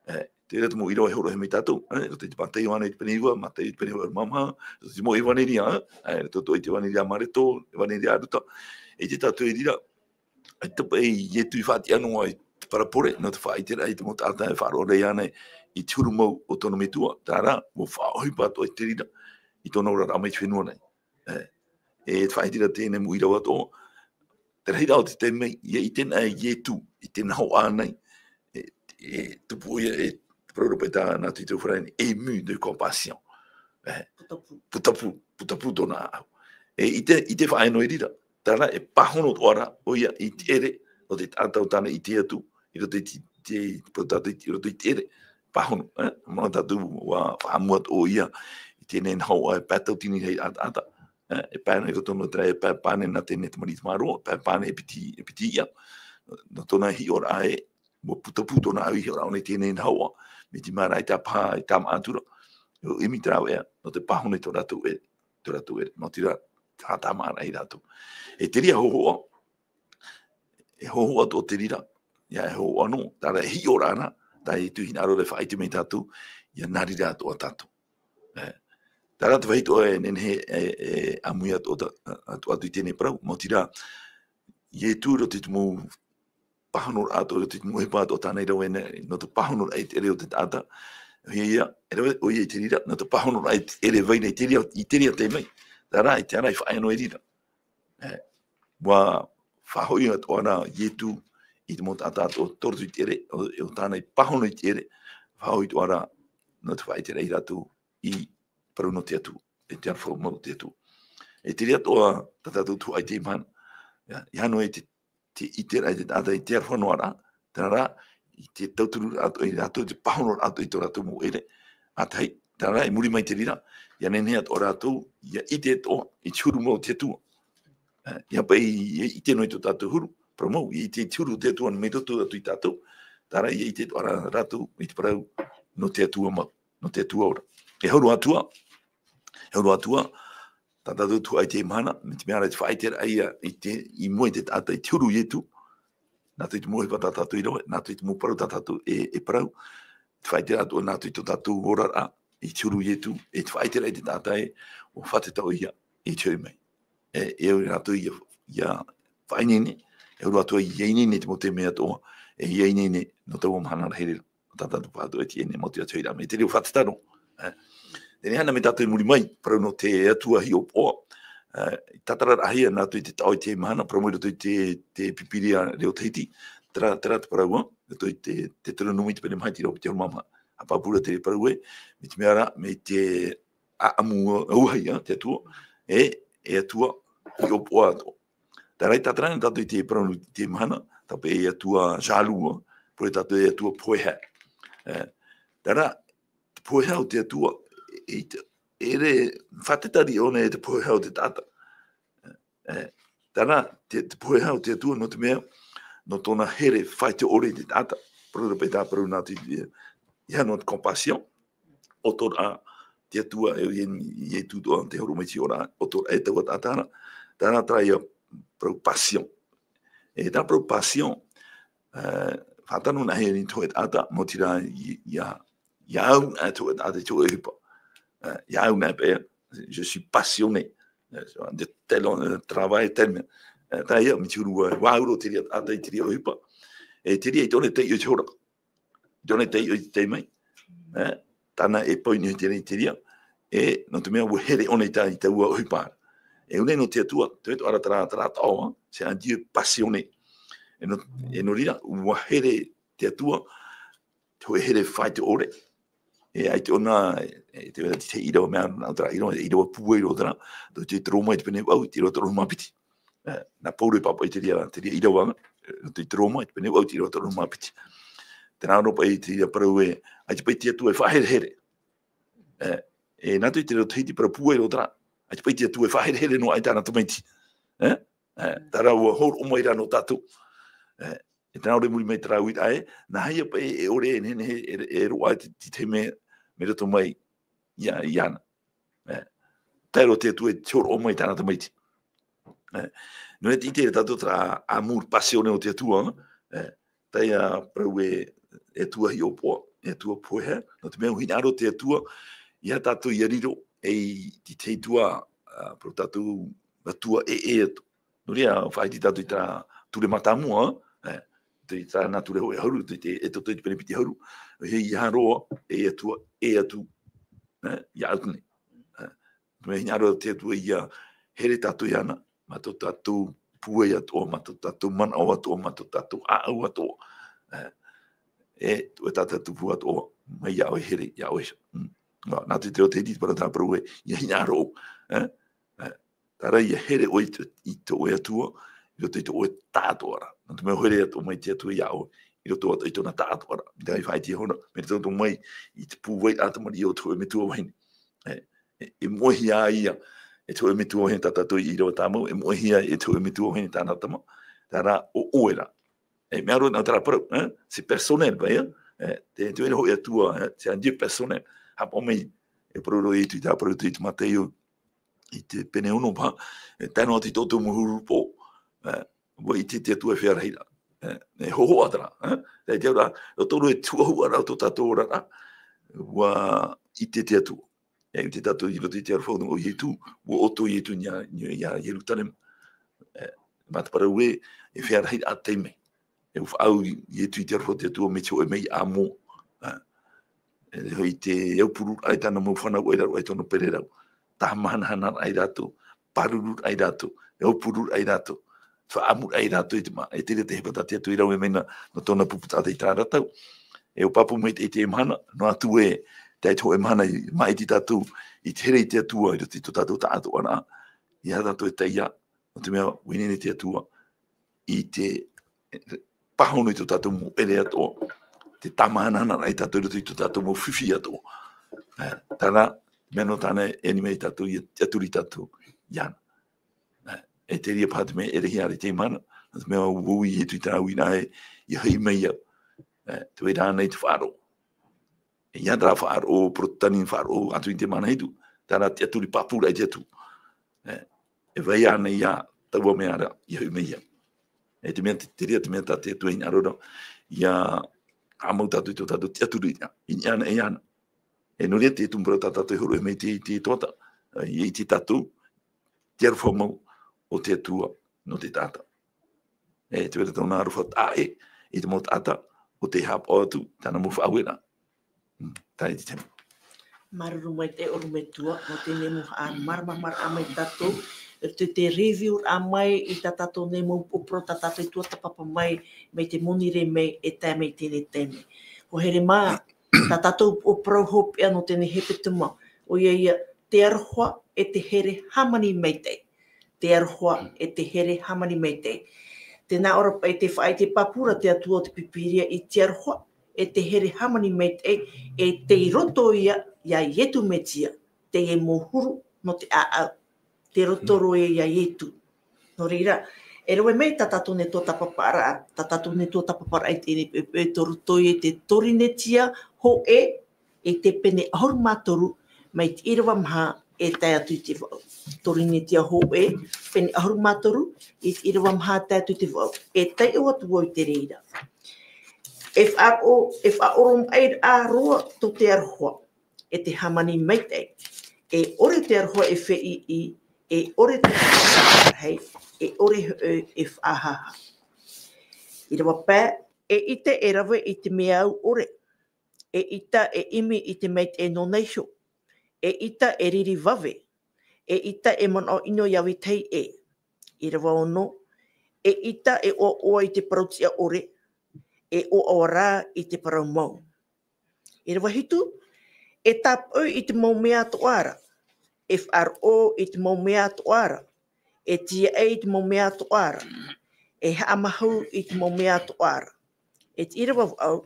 E, te reira te mau ʻīrava e hōroʻahia mai tātou, e, roto i te Mataio ānei te pene iva, Mataio te pene iva ʻahuru mā maha, roto i te mau ʻevaneria, e, roto i te ʻevaneria a Mareko, ʻevaneria a Luka, e ʻite tātou i reira, ʻaita paʻi Ietu i faʻatiʻa noa i te parabole, nō te faʻaʻiteraʻa i te mau taʻata e faʻaroʻo ra iāna i te huru mau o tōna metua, terā, ʻua faʻaʻohipa atoʻa i te reira, i tōna oraraʻa mai i te fenua nei. E, e te faʻaʻiteraʻa teie nei mau ʻīrava atoʻa, te rahiraʻa o te taime, ʻia ʻite na Ietu, i te nahoʻa nei, e, e tupu ʻoia, e te parau rā paʻi tā nā te tau farāni, ému de compassion. E, putapū. Putapū, putapū tōna ʻāʻau. E ʻite, ʻite faʻaea noa i reira, terā e pāhono atoʻa ra, ʻoia i te ʻere, o te taʻata o tāna i ʻite atu, i roto i te, te, te, i roto i te ʻere, pāhono, e, manaʻo tātou ʻua faʻamua atoʻa ʻoia, i teie nei nahoʻa e pae tauatini rahi taʻata, e, e pae nei roto nō terā, e pae pane nā teie nei tamariʻi tamaroa, pae pane e piti, e piti iʻa, nō tōna hiʻoraʻa e, ʻua putapū tōna ʻāʻau i hiʻoraʻa ʻōna i teie nei nahoʻa, mai te mea rā ʻaita paha i tāmā atu ra, ʻua ʻimi te rāveʻa, nō te pāhono i tō rātou ʻere, tō rātou ʻere, maoti rā, haʻatāmāraʻa ia rātou. E te reira hōhoʻa, e hōhoʻa atoʻa te reira, ʻia e hōhoʻa noa, terā e hiʻoraʻa na, tā Ietu hinaʻaro ra e faʻaʻite mai tātou, ʻia nā reira atoʻa tātou. E, terā te vāhi atoʻa e nehenehe, e, e ʻāmui atoʻa, atoʻa atu i teie nei parau, maoti rā, Ietu i roto i te mau pāhonoraʻa atoʻa, i roto i te mau ʻohipa atoʻa tāna i rave nei, nō te pāhonoraʻa i te ʻere o te taʻata, ʻoia, ʻoia, e rave, ʻoia i te reira, nō te pāhonoraʻa i te ʻere vai nei, i te reira, i te reira taime, terā, i te ara i faʻaea noa i reira. E, ʻua faʻahoʻi atoʻa ra Ietu i te mau taʻata atoʻa tō roto i te ʻere, ʻo, ʻo tāna i pāhono i te ʻere, faʻahoʻi atoʻa ra, nō te faʻaʻiteraʻa ia rātou i parau nō te Atua, e te aroha mau o te Atua. E te reira atoʻa tā tātou tuhaʻa i teie mahana. ʻIa, ʻia hano e te te ʻiteraʻa i te taʻata i te aroha noa ra, terā rā, i te tauturu atoʻa ia rātou, te pāhono atoʻa i tō rātou mau ʻere, ʻa tahi, terā rā, i muri mai i te reira, ʻia nehenehe atoʻa rātou, ʻia ʻite atoʻa, i te huru mau o te Atua. E, ʻia paʻi, ʻia ʻite noa i tō tātou huru, parau mau, ʻia ʻite i te huru o te Atua, mai roto atu ia tātou, terā rā, ʻia ʻite atoʻa rā rātou, i te parau, nō te Atua mau, nō te Atua ora. E hau roa atu ā, e hau roa atu ā, tā tātou tuhaʻa i teie mahana, mai te mea rā te faʻaʻiteraʻa ia i te, i mua i te taʻata i te huru o Ietu, nā roto i te mau ʻohipa tā tātou i rave, nā roto i te mau parau tā tātou e, e parau, te faʻaʻiteraʻa atoʻa nā roto i tō tātou oraraʻa, i te huru o Ietu, e te faʻaʻiteraʻa i te taʻata ē, ʻua fātata ʻoia, i te hoʻi mai. E, e au rātou ʻia, ʻia faʻaineine, e au rātou ʻia ineine i te mau taime atoʻa, e ʻia ineine nō taua mahana rahi ra. Tā tātou pāʻatoʻa e tiʻa nei, maoti atu hoʻi rā, mai te reo fātata noa. E, teie nei hana mai tātou i muri mai, parau nō te Atua hiʻopoʻa. E, i tātarahia nā roto i te taʻo i teie mahana, parau mai roto i te, te Pīpīria reo Tahiti, terā, terā te parau, ā, roto i te, te Teuteronome i te pene maha, i te ʻīrava piti ʻahuru mā maha. Haʻapāpū ra te parau ē, mai te mea rā, mai te ʻāʻamu, ʻauahi, ā, te Atua, e, e Atua hiʻopoʻa atoʻa. Terā tātou e tae tātou i te parau i teie mahana, tāpaʻo e Atua jaloux, ā, parau tātou e Atua pohehaʻa. E, terā, te pohehaʻa o te Atua, e, e, e ʻere, faʻatetari ʻōna e te pohehaʻa o te taʻata. E, terā, te, te pohehaʻa o te Atua, nō te mea, nō tōna here faʻaitoito i te taʻata. Parau rā paʻi tā parau nā te, e, e aha noa te compassion, ʻoto rā te Atua, e, e, e tū toa te horo mai te ora, ʻoto rā e taua taʻata ra, terā terā ia parau passion. E terā parau passion, e, faʻatano nā hea i te hōʻē taʻata, maoti rā i, i a, i a au nā te hōʻē taʻata i te hōʻē ʻohipa. E, i a au nā paʻi, je suis passionné. E, de tel, e, travail, tel, e, terā ia, mai te huru, e, ʻua auro te reira taʻata i te reira ʻohipa. E te reira i tōna taiʻo i te hora. Tōna taiʻo i te taime. E, tāna e poini i te reira, i te reira. E, nō te mea, ʻua here ʻōna i tā, i taua ʻohipa ra. E ʻua nei nō te Atua, te Atua ra terā, terā taʻo, ā, c'est un Dieu passionné. E nō, e nō reira, ʻua here te Atua, te hōʻē here faʻaitoito. E, ʻaita ʻōna, e, e te vera te ʻīrava mea, nā terā ʻīrava, e ʻīrava pūai roa terā, tō te Roma i te pene vaʻu, i te ʻīrava toru mā piti. E, nā Pauro e pāpaʻi i te reira, te reira ʻīrava, e, tō te Roma, i te pene vaʻu, i te ʻīrava toru mā piti. Terā rā paʻi te reira parau ē, ʻaita paʻi te Atua e faʻaherehere. E, e nā te, te reira te hiti parau pūai roa terā, ʻaita paʻi te Atua e faʻaherehere noa i tāna tamaiti. E, e, terā ʻua hōroʻa mai rā nō tātou. E, e terā ʻore muri mai terā uiraʻa ē, nāhea paʻi e ʻore e nehenehe e, e roaʻa te, te taime mai roto mai ia, iāna. E, tae roa te Atua e te hōroʻa mai tāna tamaiti. E, nō reira tē ʻite ra tātou terā amour passionné o te Atua, e, terā ia parau ē, e Atua hiʻopoʻa, e Atua pohehaʻa, nō te mea ʻua hinaʻaro te Atua, ia tātou ia riro, e i te, te Atua, ā, parau tātou, Atua ʻē, ʻē atu. Nō reira, faʻaʻite tātou i terā ture mātāmua, e, te, terā nā ture hōʻē ʻahuru, te, te, Exodo i te pene piti ʻahuru, e, ʻeiaha roa e Atua ʻē atu, e, iā ʻoutou nei. E, mea hinaʻaro te Atua ia here tātou iāna, mā tō tātou pūai atoʻa, mā tō tātou manaʻo atoʻa, mā tō tātou ʻāʻau atoʻa. E, e, tō tātou tupu atoʻa, mai iā ʻoe here, iā ʻoe. Mm. Nā, nā te reo te hiti parau tā parau ē, ia hinaʻaro, e, e, terā ia here ʻoe i te, i tō ʻoe Atua, i roto i tō ʻoe taʻatoʻaraʻa. Nō te mea ʻua here atoʻa mai te Atua iā ʻoe, i roto atoʻa i tōna taʻatoʻaraʻa. Mai te faʻaʻite iho na, mai roto mai i te pūai ʻātamariʻi o te hōʻē metua vahine. E, e, e moʻehia ia, e te hōʻē metua vahine tā tātou i ʻīrava tāmau, e moʻehia e te hōʻē metua vahine tāna tama, terā ʻo ʻoe rā. E mea roa nā terā parau, e, c'est personnel, paʻi, e, e, te, te mea hōʻē Atua, e, c'est un Dieu personnel. Haʻapaʻo mai, e parau roa Ietu i terā parau i te Mataio, i te pene ono paha, e, tae noa atu i tō ʻoutou mau huru pō, e, ʻua ʻite te Atua e feiā rahi ra. E, e hōhoʻa terā, e, tae te au ra, roto i te huʻahuʻa ra o tō tātou oraraʻa, ʻua ʻite te Atua. E ʻite tātou i roto i te aroha o Ietu, ʻua ʻoto Ietu i niʻa, i niʻa iā Ierutarema. E, mā te parau ē, e feiā rahi ra te taime. E ʻua faʻaau Ietu i te aroha o te Atua mai te hōʻē meiʻa moʻa. E, e, i te aupururaʻa i tāna mau fānau, i raro aʻe i tōna pererau. Tāmahanahana ai rātou, pāruru ai rātou, e aupururaʻa ai rātou, faʻaʻamuraʻa ai rātou i te mā-, e te reira te ʻohipa tā te Atua i rave mai na, nō tōna pupu taʻata i terā ra tau. E ʻua pāpū mai te, i te mahana, noa atu ē, tae i te hōʻē mahana i maʻiti tātou, i te here i te Atua, i roto i tō tātou taʻatoʻaraʻa, ʻeiaha tātou e taiā, nō te mea, ʻua ineine te Atua, i te pāhono i tō tātou mau ʻere atoʻa, te tāmahanahana ai tātou i roto i tō tātou mau fifi atoʻa. E, terā, mea nō tāna e ani mai tātou, ia tiʻaturi tātou iāna. E, e te reira paha te mea e ʻerehia ra i teie mahana, nō te mea ʻua ui Ietu i terā uiraʻa ē, ʻia hoʻi mai au. E, tē vai ra ānei te faʻaroʻo. E ʻeiaha terā faʻaroʻo, Porotetani faʻaroʻo, atu i te mahana hitu, terā tiʻaturi pāpūraʻa i te Atua. E, e vai ānei ia taua mea ra, ʻia hoʻi mai au. E te mea te, te reira te mea tā te Atua e hinaʻaro ra, ʻia haʻamau tātou i tō tātou tiʻaturi, i niʻa anaʻe iāna. E nō reira te tumu parau tā tātou e hōroʻahia mai i te, i te toa taʻa, e, ʻia ʻite tātou, te aroha mau o te Atua nō te taʻata. E te vai ra tōna aroha taʻa ʻē i te mau taʻata, ʻo tē haʻapaʻo atu tāna mau faʻaueraʻa. Mm, terā te taime. Māuruuru maitaʻi ʻorometua, nō teie mau haʻamāramaramaraʻa mai tātou, e te, te review-raʻa mai i tā tātou nei mau upoʻo parau tā tātou i tuatāpapa mai, mai te monirē mai, e tae mai i teie taime. ʻUa here mā, tā tātou upoʻo parau hopeʻa nō teie hepetoma, ʻoia ia, te aroha e te here hāmani maitaʻi. Te aroha e te here hāmani maitaʻi. Tēnā ʻoia paʻi te faʻaʻite pāpū ra te Atua o te Pīpīria i te aroha e te here hāmani maitaʻi, e tei roto ia iā Ietu Metia, teie mau huru nō te ʻāʻau. Tei roto roa ia iā Ietu. Nō reira, e rave mai tā tātou nei tuatāpaparaʻa, tā tātou nei tuatāpaparaʻa i teie nei poʻipoʻi, tei roto ia i te Torinetia hōʻē, i te pene ʻahuru mā toru, mai te ʻīrava maha e tae atu i te vaʻu. Torinetia hōʻē, pene ʻahuru mā toru, i te ʻīrava maha tae atu i te vaʻu. E taiʻo atu vau i te reira. E faʻaroʻo, e faʻaʻoromaʻiraʻa roa tō te aroha e te hāmani maitaʻi. E ʻore te aroha e feiʻi, e ʻore te faʻaʻarahi, e ʻore hoʻi e faʻahaha. ʻĪrava pae, eʻita e rave i te mea au ʻore, eʻita e ʻimi i te maitaʻi nōna iho, eʻita e riri vave, eʻita e manaʻo ʻino iā vetahi ʻē. ʻĪrava ono, eʻita e ʻoaʻoa i te parau tiʻa ʻore, e ʻoaʻoa rā i te parau mau. ʻĪrava hitu, e tāpaʻo i te mau mea atoʻa ra, e faʻaroʻo i te mau mea atoʻa ra, e tīaʻi i te mau mea atoʻa ra, e haʻamāuʻa i te mau mea atoʻa ra. E te ʻīrava vaʻu,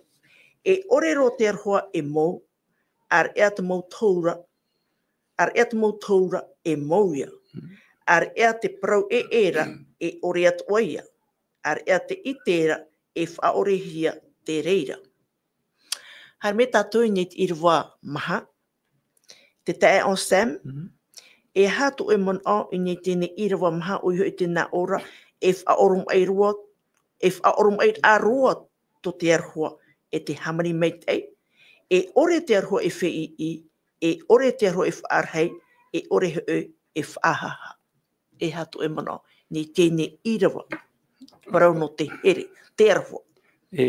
e ʻore roa te aroha e mou, ʻāreʻa te mau tohu ra, ʻāreʻa te mau tohu ra e mou ia. ʻĀreʻa te parau ʻē ra e ʻore atoʻa ia. ʻĀreʻa te ʻite ra e faʻaʻorehia te reira. Haere mai tātou i niʻa i te ʻīrava maha, te taeaʻe Sam, e aha tō ʻoe manaʻo i niʻa i teie ʻīrava maha, ʻoia hoʻi tēnā ʻō ra, e faʻaʻoromaʻi roa, e faʻaʻoromaʻiraʻa roa tō te aroha e te hāmani maitaʻi, e ʻore te aroha e feiʻi, e ʻore te aroha e faʻarahi, e ʻore hoʻi e faʻahaha. E aha tō ʻoe manaʻo i niʻa i teie ʻīrava, parau nō te here, te aroha. E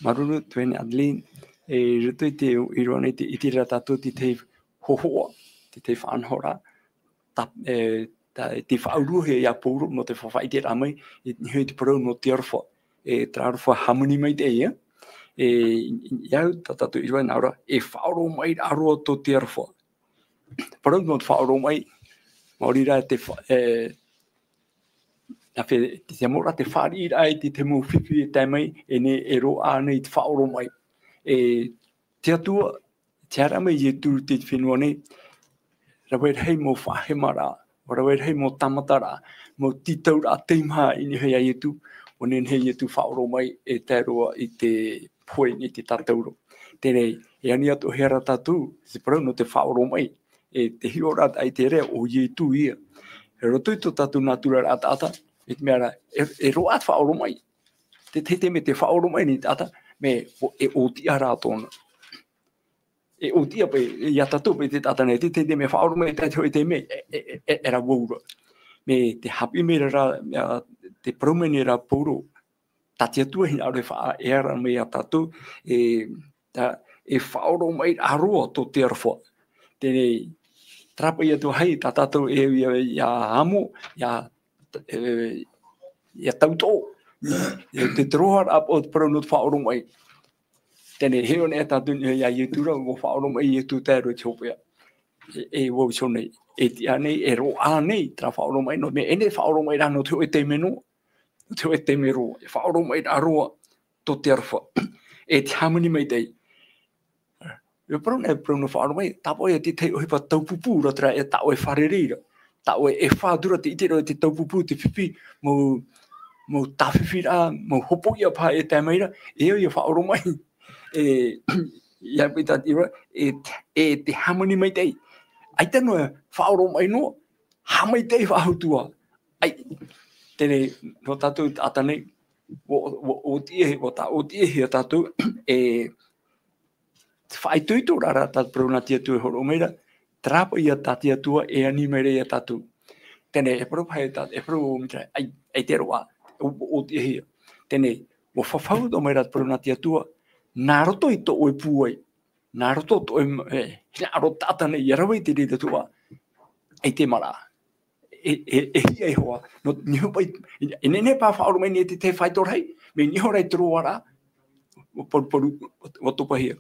māuruuru, tuahine Adeline, e roto i te ʻīrava nei te ʻite ra tātou te tahi hōhoʻa, te tahi faʻanahoraʻa, tā, e, tā, te faʻauruhia iā Paulo nō te faʻaʻiteraʻa mai, i, i te parau nō te aroha, e, terā aroha hāmani maitaʻi ia. E, i au, tā tātou ʻīrava nā ʻō ra, e faʻaʻoromaʻiraʻa roa tō te aroha. Parau nō te faʻaʻoromaʻi, maori rā te fa-, e, nā hea, te, te mau ra te fāriʻiraʻa i te, te mau fifi e tae mai, e nehenehe e roaʻa nei te faʻaʻoromaʻi. E, te Atua, te ara mai Ietu i te fenua nei, rave rahi mau faʻahemaraʻa, rave rahi mau tāmataraʻa, mau tītauraʻa teimaha i niʻa iā Ietu, ʻua nehenehe Ietu faʻaʻoromaʻi e tae roa i te pohe i te tātauro. Teie nei, e ani atoʻa hia rā tātou, te parau nō te faʻaʻoromaʻi, e te hiʻoraʻa i te reira, ʻo Ietu ia. I roto i tō tātou nātura ra taʻata, e te mea ra, e, e roaʻa te faʻaʻoromaʻi. Te, te, te mea te faʻaʻoromaʻi nei taʻata, mea, ʻo, e ʻōtiʻa rā tōna. E ʻōtiʻa paʻi, iā tātou paʻi te taʻata nei, te, te, te mea faʻaʻoromaʻi, te, te, te mea, e, e, e, e rā vau ra. Mea te haʻapiʻi mai ra, mea, te parau mai nei ra Paulo, tā te Atua hinaʻaro e faʻa-, e ara mai iā tātou, e, tā, e faʻaʻoromaʻiraʻa roa tō te aroha. Teie nei, terā paʻi atu ai, tā tātou e au iā, iā amo, iā, e, iā tautoʻo, e, te, te roaraʻa o te parau nō te faʻaʻoromaʻi. Teie nei, e hiʻo nei tātou iā Ietu ra, ʻua faʻaʻoromaʻi Ietu tae roa i te hopeʻa. E, e, ʻua iho nei, e tiʻa nei, e roaʻa nei, terā faʻaʻoromaʻi, nō te mea, e nehenehe faʻaʻoromaʻiraʻa nō te hōʻē taime noa, nō te hōʻē taime roa, e faʻaʻoromaʻiraʻa roa tō te aroha, e te hāmani maitaʻi. E parau nei, parau nō faʻaʻoromaʻi, tāpaʻo ia te tahi ʻohipa taupupū ra terā, e tā ʻoe fārerei ra, tā ʻoe e fā atu ra te ʻite ra te taupupū, te fifi, mau, mau tāfifiraʻa, mau hopoiʻa paha e tae mai ra, e au ia faʻaʻoromaʻi. E, ia pita tira, e, e te hāmani maitaʻi. ʻAita noa faʻaʻoromaʻi noa, haʻamaitaʻi faʻahou atu ā. ʻAi, teie nei, nō tātou taʻata nei, ʻo, ʻo, ʻo tīaʻi, ʻo tā, ʻo tīaʻi ia tātou, e, faʻaitoitoraʻa rā tā te parau nā te Atua e hōroʻa mai ra, terā paʻi ia tā te Atua e ani mai ra iā tātou. Teie nei, e parau paha e tā, e parau ʻo Mītarai, ʻai, ʻai te roaʻa, ʻo, ʻo, ʻo tīaʻi ia. Teie nei, ʻua fafau atoʻa mai ra te parau nā te Atua, nā roto i tō ʻoe pūai, nā roto tō ʻoe, e, hinaʻaro taʻata nei, ʻia rave i te reira atoʻa, ʻaita e maraʻa. E, e, e hia iho ā, nō, niho paʻi, e, e nehenehe paha faʻaʻoromaʻi nei te, te faito rahi, mea niho rā i te roaraʻa, ʻua paruparu, ʻua topahia.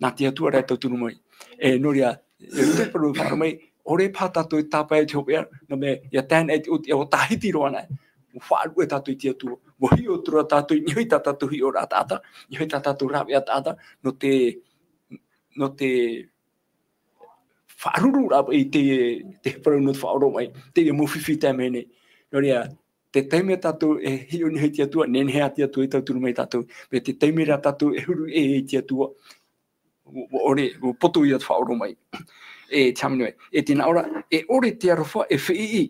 Nā te Atua rā e tauturu mai. E, nō reira, e, te parau faʻaʻoromaʻi, ʻOre paha tātou e tāpae i te hopeʻa, nō te mea, ʻia tae ana i te ʻōtiʻa, ʻua tāhiti roa anaʻe. ʻUa faʻaruʻe tātou i te Atua. ʻUa hiʻo atu ra tātou, i niʻa i tā tātou hiʻoraʻa taʻata, i niʻa i tā tātou rāveʻa taʻata, nō te, nō te faʻaruru ra i te, te parau nō te faʻaoromaʻi, teie mau fifi i tae mai nei. Nō reira, te taime tātou e hiʻo i niʻa i te Atua, nehenehe ā te Atua e tauturu mai ia tātou, mai te taime rā tātou e huru ʻē i te Atua, ʻo, ʻo, ʻore, ʻua poto ia te faʻaoromaʻi. E te hāmani mai, e te nā ʻō ra, e ʻore te aroha e feʻiʻi.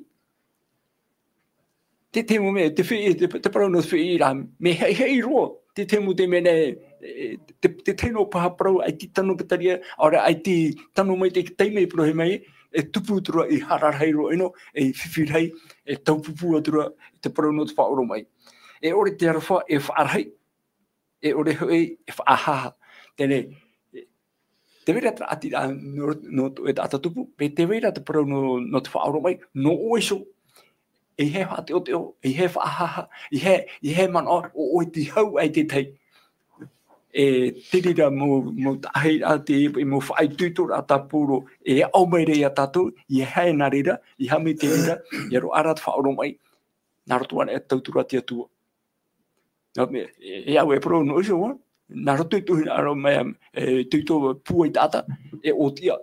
Te, te mau mea, te feʻiʻi, te, te parau nō te feʻiʻi rā, mea haʻihaʻi roa, te, te mau te mea nei, e, te, te tahi noa paha parau, ʻaita i tano petaria, ʻaore, ʻaita i tano mai te taime i parauhia mai, e tupu atu ra i hara rahi roa ʻino, e fifi rahi, e taupupū atu ra, te parau nō te faʻaoromaʻi. E ʻore te aroha e faʻarahi, e ʻore hoʻi e faʻahaha. Teie, tē vai ra terā ʻātiraʻa nō, nō tō ʻoe taʻata tupu, e tē vai ra te parau nō, nō te faʻaoromaʻi, nō ʻoe iho. ʻEiaha e faʻateʻoteʻo, ʻeiaha e faʻahaha, ʻeiaha, ʻeiaha e manaʻo, ʻo ʻoe tei hau aʻe i te tahi. E te reira mau, mau taʻahiraʻa, te, e mau faʻaitoitoraʻa tā Pauro, e aʻo mai ra ia tātou, ʻeiaha e nā reira, ʻeiaha mai te reira, ʻia roaʻa ra te faʻaoromaʻi, nā roto anaʻe i te tauturu a te Atua. Nā, e, e, e au e parau nō ʻoe iho, nā roto i te hinaʻaro mai, e, te itoito pūai taʻata, e ʻōtiʻa.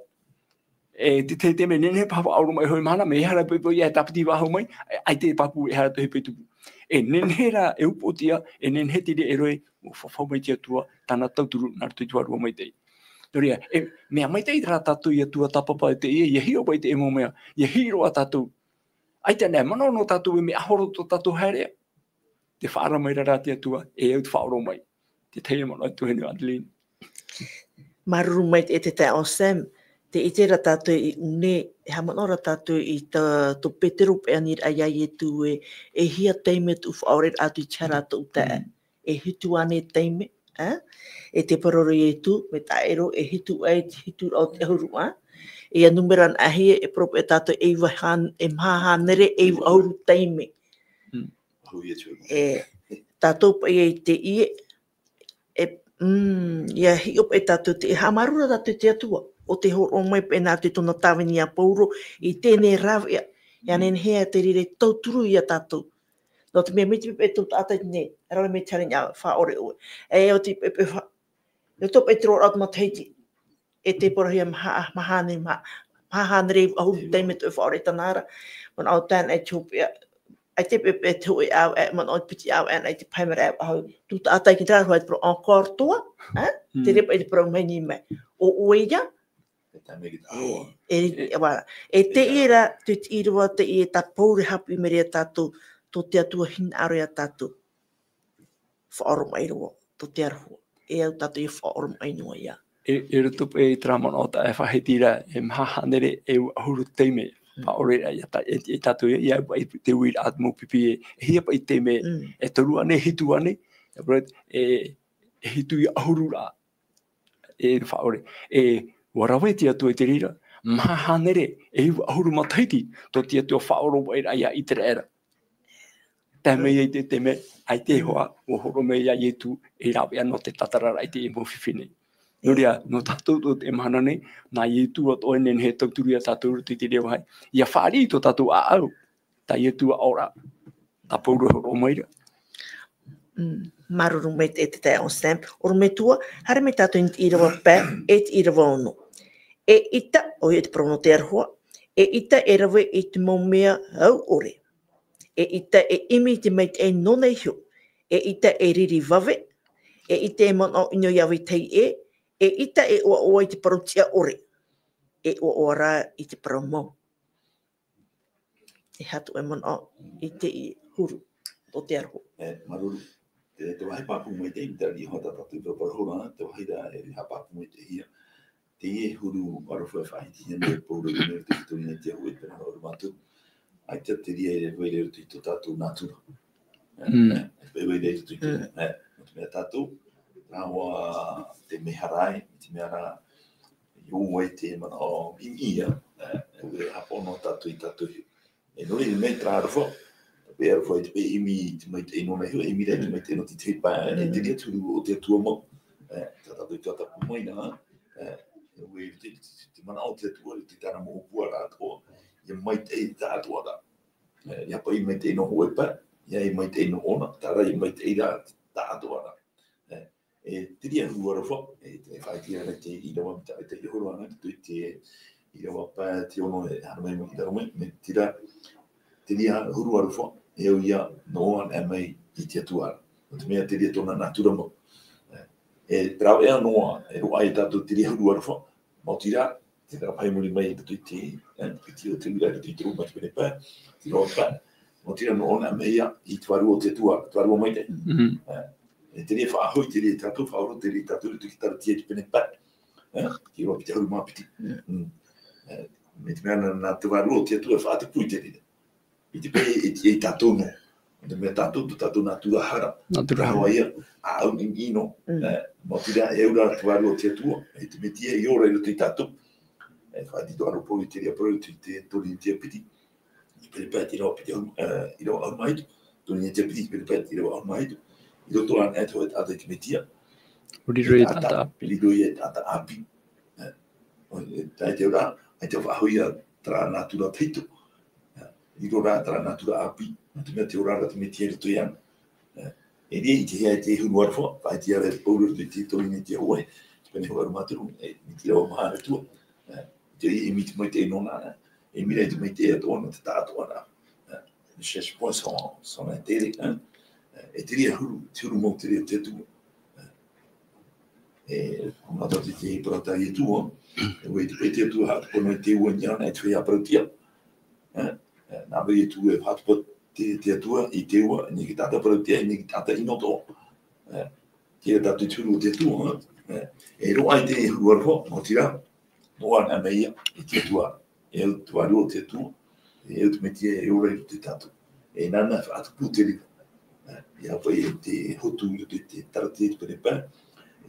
E, te, te, te mea nehenehe paha faʻaoromaʻi hoʻi mahana, mea ʻere poʻipoʻi ia e tāpiti faʻahou mai, e, ʻaita e pāpū, e haere atoʻa i te hepetoma. E nehenehe rā, e upoʻotiʻa, e nehenehe te reʻe roa, ʻua fafau mai te Atua, tāna tauturu, nā roto i te Vārua Maitaʻi. Nō reira, e, mea maitaʻi rā tātou ia tuatāpapa i teie, ʻia hiʻo paʻi i te mau mea, ʻia hiʻo roa tātou. ʻAita anaʻe, manaʻo nō tātou e mea ʻahoro tō tātou haereʻa. Tē faʻaara mai ra rā te Atua, e au te faʻaoromaʻi. Te tahi manaʻo atu e tuahine Adeline. Māuruuru maitaʻi e te taeaʻe Sam, tē ʻite ra tātou i ʻō nei, e haʻamanaʻo ra tātou i tā, tō Petero paʻi aniraʻa ia Ietu ē, e hia taime tuʻu faʻaʻoreraʻa atu i te hara tōʻu taeaʻe. E hitu ānei taime, ā? E tē parau ra Ietu, mai te taʻero, e hitu ʻai, te hitu rā o te ʻahuru, ā? E ia nūmera anaʻe, e parau paʻi tātou e iva hān-, e maha hānere, e iva ʻahuru taime. Mm. E, tātou paʻi i teie, e, mm, ʻia hiʻo paʻi tātou te, e haʻamāuruuru tātou i te Atua, ʻo tē hōroʻa mai paʻi nā roto i tōna tāvini ia Pauro, i teie nei rāveʻa, ʻia nehenehe ā te reira e tauturu ia tātou. Nō te mea mai te pepe tō taʻata nei, rave mai te haere i niʻa faʻaʻore ʻoe. E, ʻo te pepe fa-, ʻo tō Petero rā o te matahiti. E tē parauhia maha, maha nei, maha, maha hānere iva ʻahuru taime tō ʻoe faʻaʻore i tāna ra. Manaʻo tāna e te hopeʻa, ʻaita e pepe te hōʻē ʻāvaʻe, manaʻo te piti ʻāvaʻe, ʻaita e pae mea ra e faʻahou. Tō taʻata i te rā, roa te parau encore toi, ā? Mm. Te reira paʻi te parau mai nei mai. ʻO ʻoe ia, E tae mai ki te ʻāvaʻe. E, e, e, voilà. E teie rā, te, te ʻīrava teie tā Pauro e haʻapiʻi mai ra ia tātou, tō te Atua hinaʻaro ia tātou. Faʻaoromaʻi roa, tō te aroha. E au tātou ʻia faʻaoromaʻi noa ia. E, e roto paʻi i terā manaʻo tā e faʻahiti ra, e maha hānere e iva ʻahuru taime. Mm. Faʻaʻore ra ia tā, e, e tātou ia, ia, i te uiraʻa mau pipi ē, e hia paʻi taime, mm, e toru ānei, hitu ānei, e, e, e hitu ia ʻahuru rā. E faʻaʻore, e, ʻua rave te Atua i te reira, maha hānere e iva ʻahuru matahiti, tō te Atua faʻaoromaʻiraʻa ia ʻĪteraʻera. Tae mai ai te, te mea, ʻaita e hoa, ʻua hōroʻa mai ia Ietu, e rāveʻa nō te tātararaʻa i te mau fifi nei. Nō reira, nō tātou tō te mahana nei, nā Ietu atoʻa e nehenehe e tauturu ia tātou i roto i te reira vāhi. ʻIa fāriʻi tō tātou ʻāʻau, tā Ietu ʻaore rā, tā Pauro e hōroʻa mai ra. Mm, māuruuru maitaʻi e te taeaʻe Sam. ʻOrometua, haere mai tātou i te ʻīrava pae, e te ʻīrava ono. Eʻita, ʻoia te parau nō te aroha, eʻita e rave i te mau mea au ʻore. Eʻita e ʻimi i te maitaʻi nōna iho. Eʻita e riri vave. Eʻita e manaʻo ʻino ia vetahi ʻē. Eʻita e ʻoaʻoa i te parau tiʻa ʻore. E ʻoaʻoa rā i te parau mau. E aha tō ʻoe manaʻo i teie huru o te aroha? E, māuruuru. Te, te vāhi pāpū maitaʻi, i te reira hoʻi tā tātou i paraparau ra, te vāhi ra e haʻapāpū maitaʻihia. Teie huru aroha e faʻahitihia nei e Pauro i roto i te toru Korinetiano e pēnā ra ʻoe mātou. ʻAita te reira e vai ra i roto i tō tātou nātura. E, mm, e, e vai ra i roto i te, mm, e, nō te mea tātou, rāua te mea haere, te mea ra, i ʻō ai te manaʻo i ia, e, e haʻapaʻo noa tātou i tātou. E nō reira, mai terā aroha, te pae aroha i te pae ʻimi i te maitaʻi nōna iho, ʻimi rā i te maitaʻi nō te tahi pae, e, mm, te reira te huru o te Atua mau. E, tā tātou i tuatāpapa mai na, e, Te, te, te manaʻo o te Atua, te tāna mau ʻōpuaraʻa atoʻa, ʻia maitaʻi tāʻatoʻaraʻa. E, ʻia paʻi maitaʻi nō hōʻē pae, ʻia maitaʻi nō ʻōna, terā ʻia maitaʻi rā tāʻatoʻaraʻa. E, e, te reira huru aroha, e, e faʻaʻite ana te ʻīrava, te, te huru ana, te, te ʻīrava pae, te ono, e, haere mai, mai, haere mai, mai, te reira, te reira huru aroha, e au ia, noa anaʻe mai i te Atua ra. Nō te mea te reira tōna nātura mau. E, e rāveʻa noa, e roaʻa ia tātou te reira huru aroha, maoti rā, te reira pae i muri mai i roto i te, e, piti o te uira i roto i te rōma i te pene pae, te ʻīrava pae. Maoti rā noa anaʻe mai ia i te vārua o te Atua, te vārua maitaʻi. Mhm. E, e te reira faʻahoʻi, te reira tātou, faʻaora, te reira tātou, i roto i te Karatia i te pene pae. E, te ʻīrava piti ʻahuru mā piti. Mm. E, mai te mea nā, nā te vārua o te Atua e faʻatupu i te reira. I te pae, i, i tātou noa. Nō te mea tātou, tō tātou nātura hara. Nātura hara. Noa ia, ʻāʻau ʻiʻino. Mm. E, maoti rā, e au rā te vārua o te Atua, e te Metia i ora i roto ia tātou. E, faʻaitoito ʻāropo i te reira parau i te, te Tōrīnetia piti. I te pene pae te ʻīrava piti ʻahuru, e, ʻīrava ʻahuru mā hitu. Tōrīnetia piti, i te pene pae te ʻīrava ʻahuru mā hitu. I roto anaʻe te hōʻē taʻata i te Metia. Riro ia te taʻata ʻāpī. Riro ia te taʻata ʻāpī. E, ʻo, e, tae te auraʻa, ʻaita faʻahoʻi ia terā nātura tahito. E, riro rā terā nātura ʻāpī, nō te mea te ora ra te Metia i roto iāna. E, e ʻere i te hea e te huru aroha, faʻaʻite ra e Pauro i te Tōrīnetia hōʻē, te pene hōʻē ʻahuru mā toru, e, i te ʻīrava maha atoʻa. E, te, e ʻimi i te maitaʻi nōna, e, ʻimi rā i te maitaʻi atoʻa nō te tāʻatoʻaraʻa. E, ne cherche point son, son intérêt, hein. E, e te reira huru, te huru mau te reira o te Atua. E, e, ʻo mātou te, te parau tā Ietu, e, ʻua ʻite paʻi te Atua, haʻatupu noa i te ua i niʻa, e te feiā parauʻtiʻa. E, e, nā reira Ietu e haʻatupu te, te Atua i te ua, e nehenehe tātou e parauʻtiʻa, e nehenehe tātou e ʻino atoʻa. E, terā tātou te huru o te Atua, e, e roaʻa i te huru aroha, maoti rā, noa anaʻe mai ia i te Atua, e au te vārua o te Atua, e au te Metia e ora i roto ia tātou. E nāna e faʻatupu te reira. E, ʻia paʻi te hotu i roto i te Taratia i te pene pae,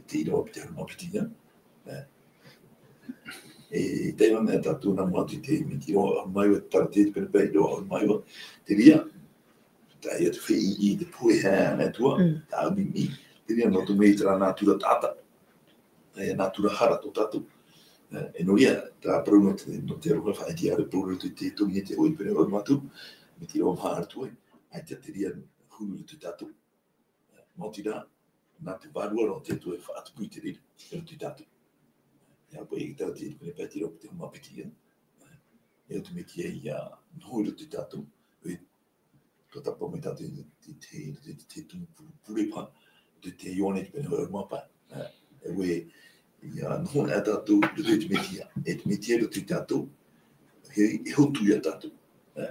te ʻīrava piti ʻahuru mā piti ia. E, e tae noa mai tātou nā mua atu i te, mai te ʻīrava ʻahuru mā iva, te Taratia i te pene pae, ʻīrava ʻahuru mā iva, te reira, tā ia te feiʻi i te pohe e haere ana atu ā, Mm. tā ʻāʻau ʻiʻini, te reira nō te mea i terā nātura taʻata, e, nātura hara tō tātou. E, e nō reira, terā parau nō te, nō te aroha faʻaʻite ra e Pauro i te, te Tōrīnetia hōʻē pene ʻahuru mā toru, mai te ʻīrava maha atu ai, ʻaita te reira huru i roto ia tātou. Maoti rā, nā te vārua ra o te Atua e faʻatupu i te reira, i roto ia tātou. ʻIa paʻi i te Taratia i te pene pae te ʻīrava piti ʻahuru mā piti ia. E au te Metia ʻia noho i roto ia tātou. E, ʻua tāpaʻo mai tātou i te, te, te, te, te tumu pu-, pure paha, te, te Ioane i te pene hōʻē ʻahuru mā pae. E, e ʻua, ʻia noho anaʻe tātou i roto i te Metia. E te Metia i roto ia tātou, e, e hotu ia tātou. E,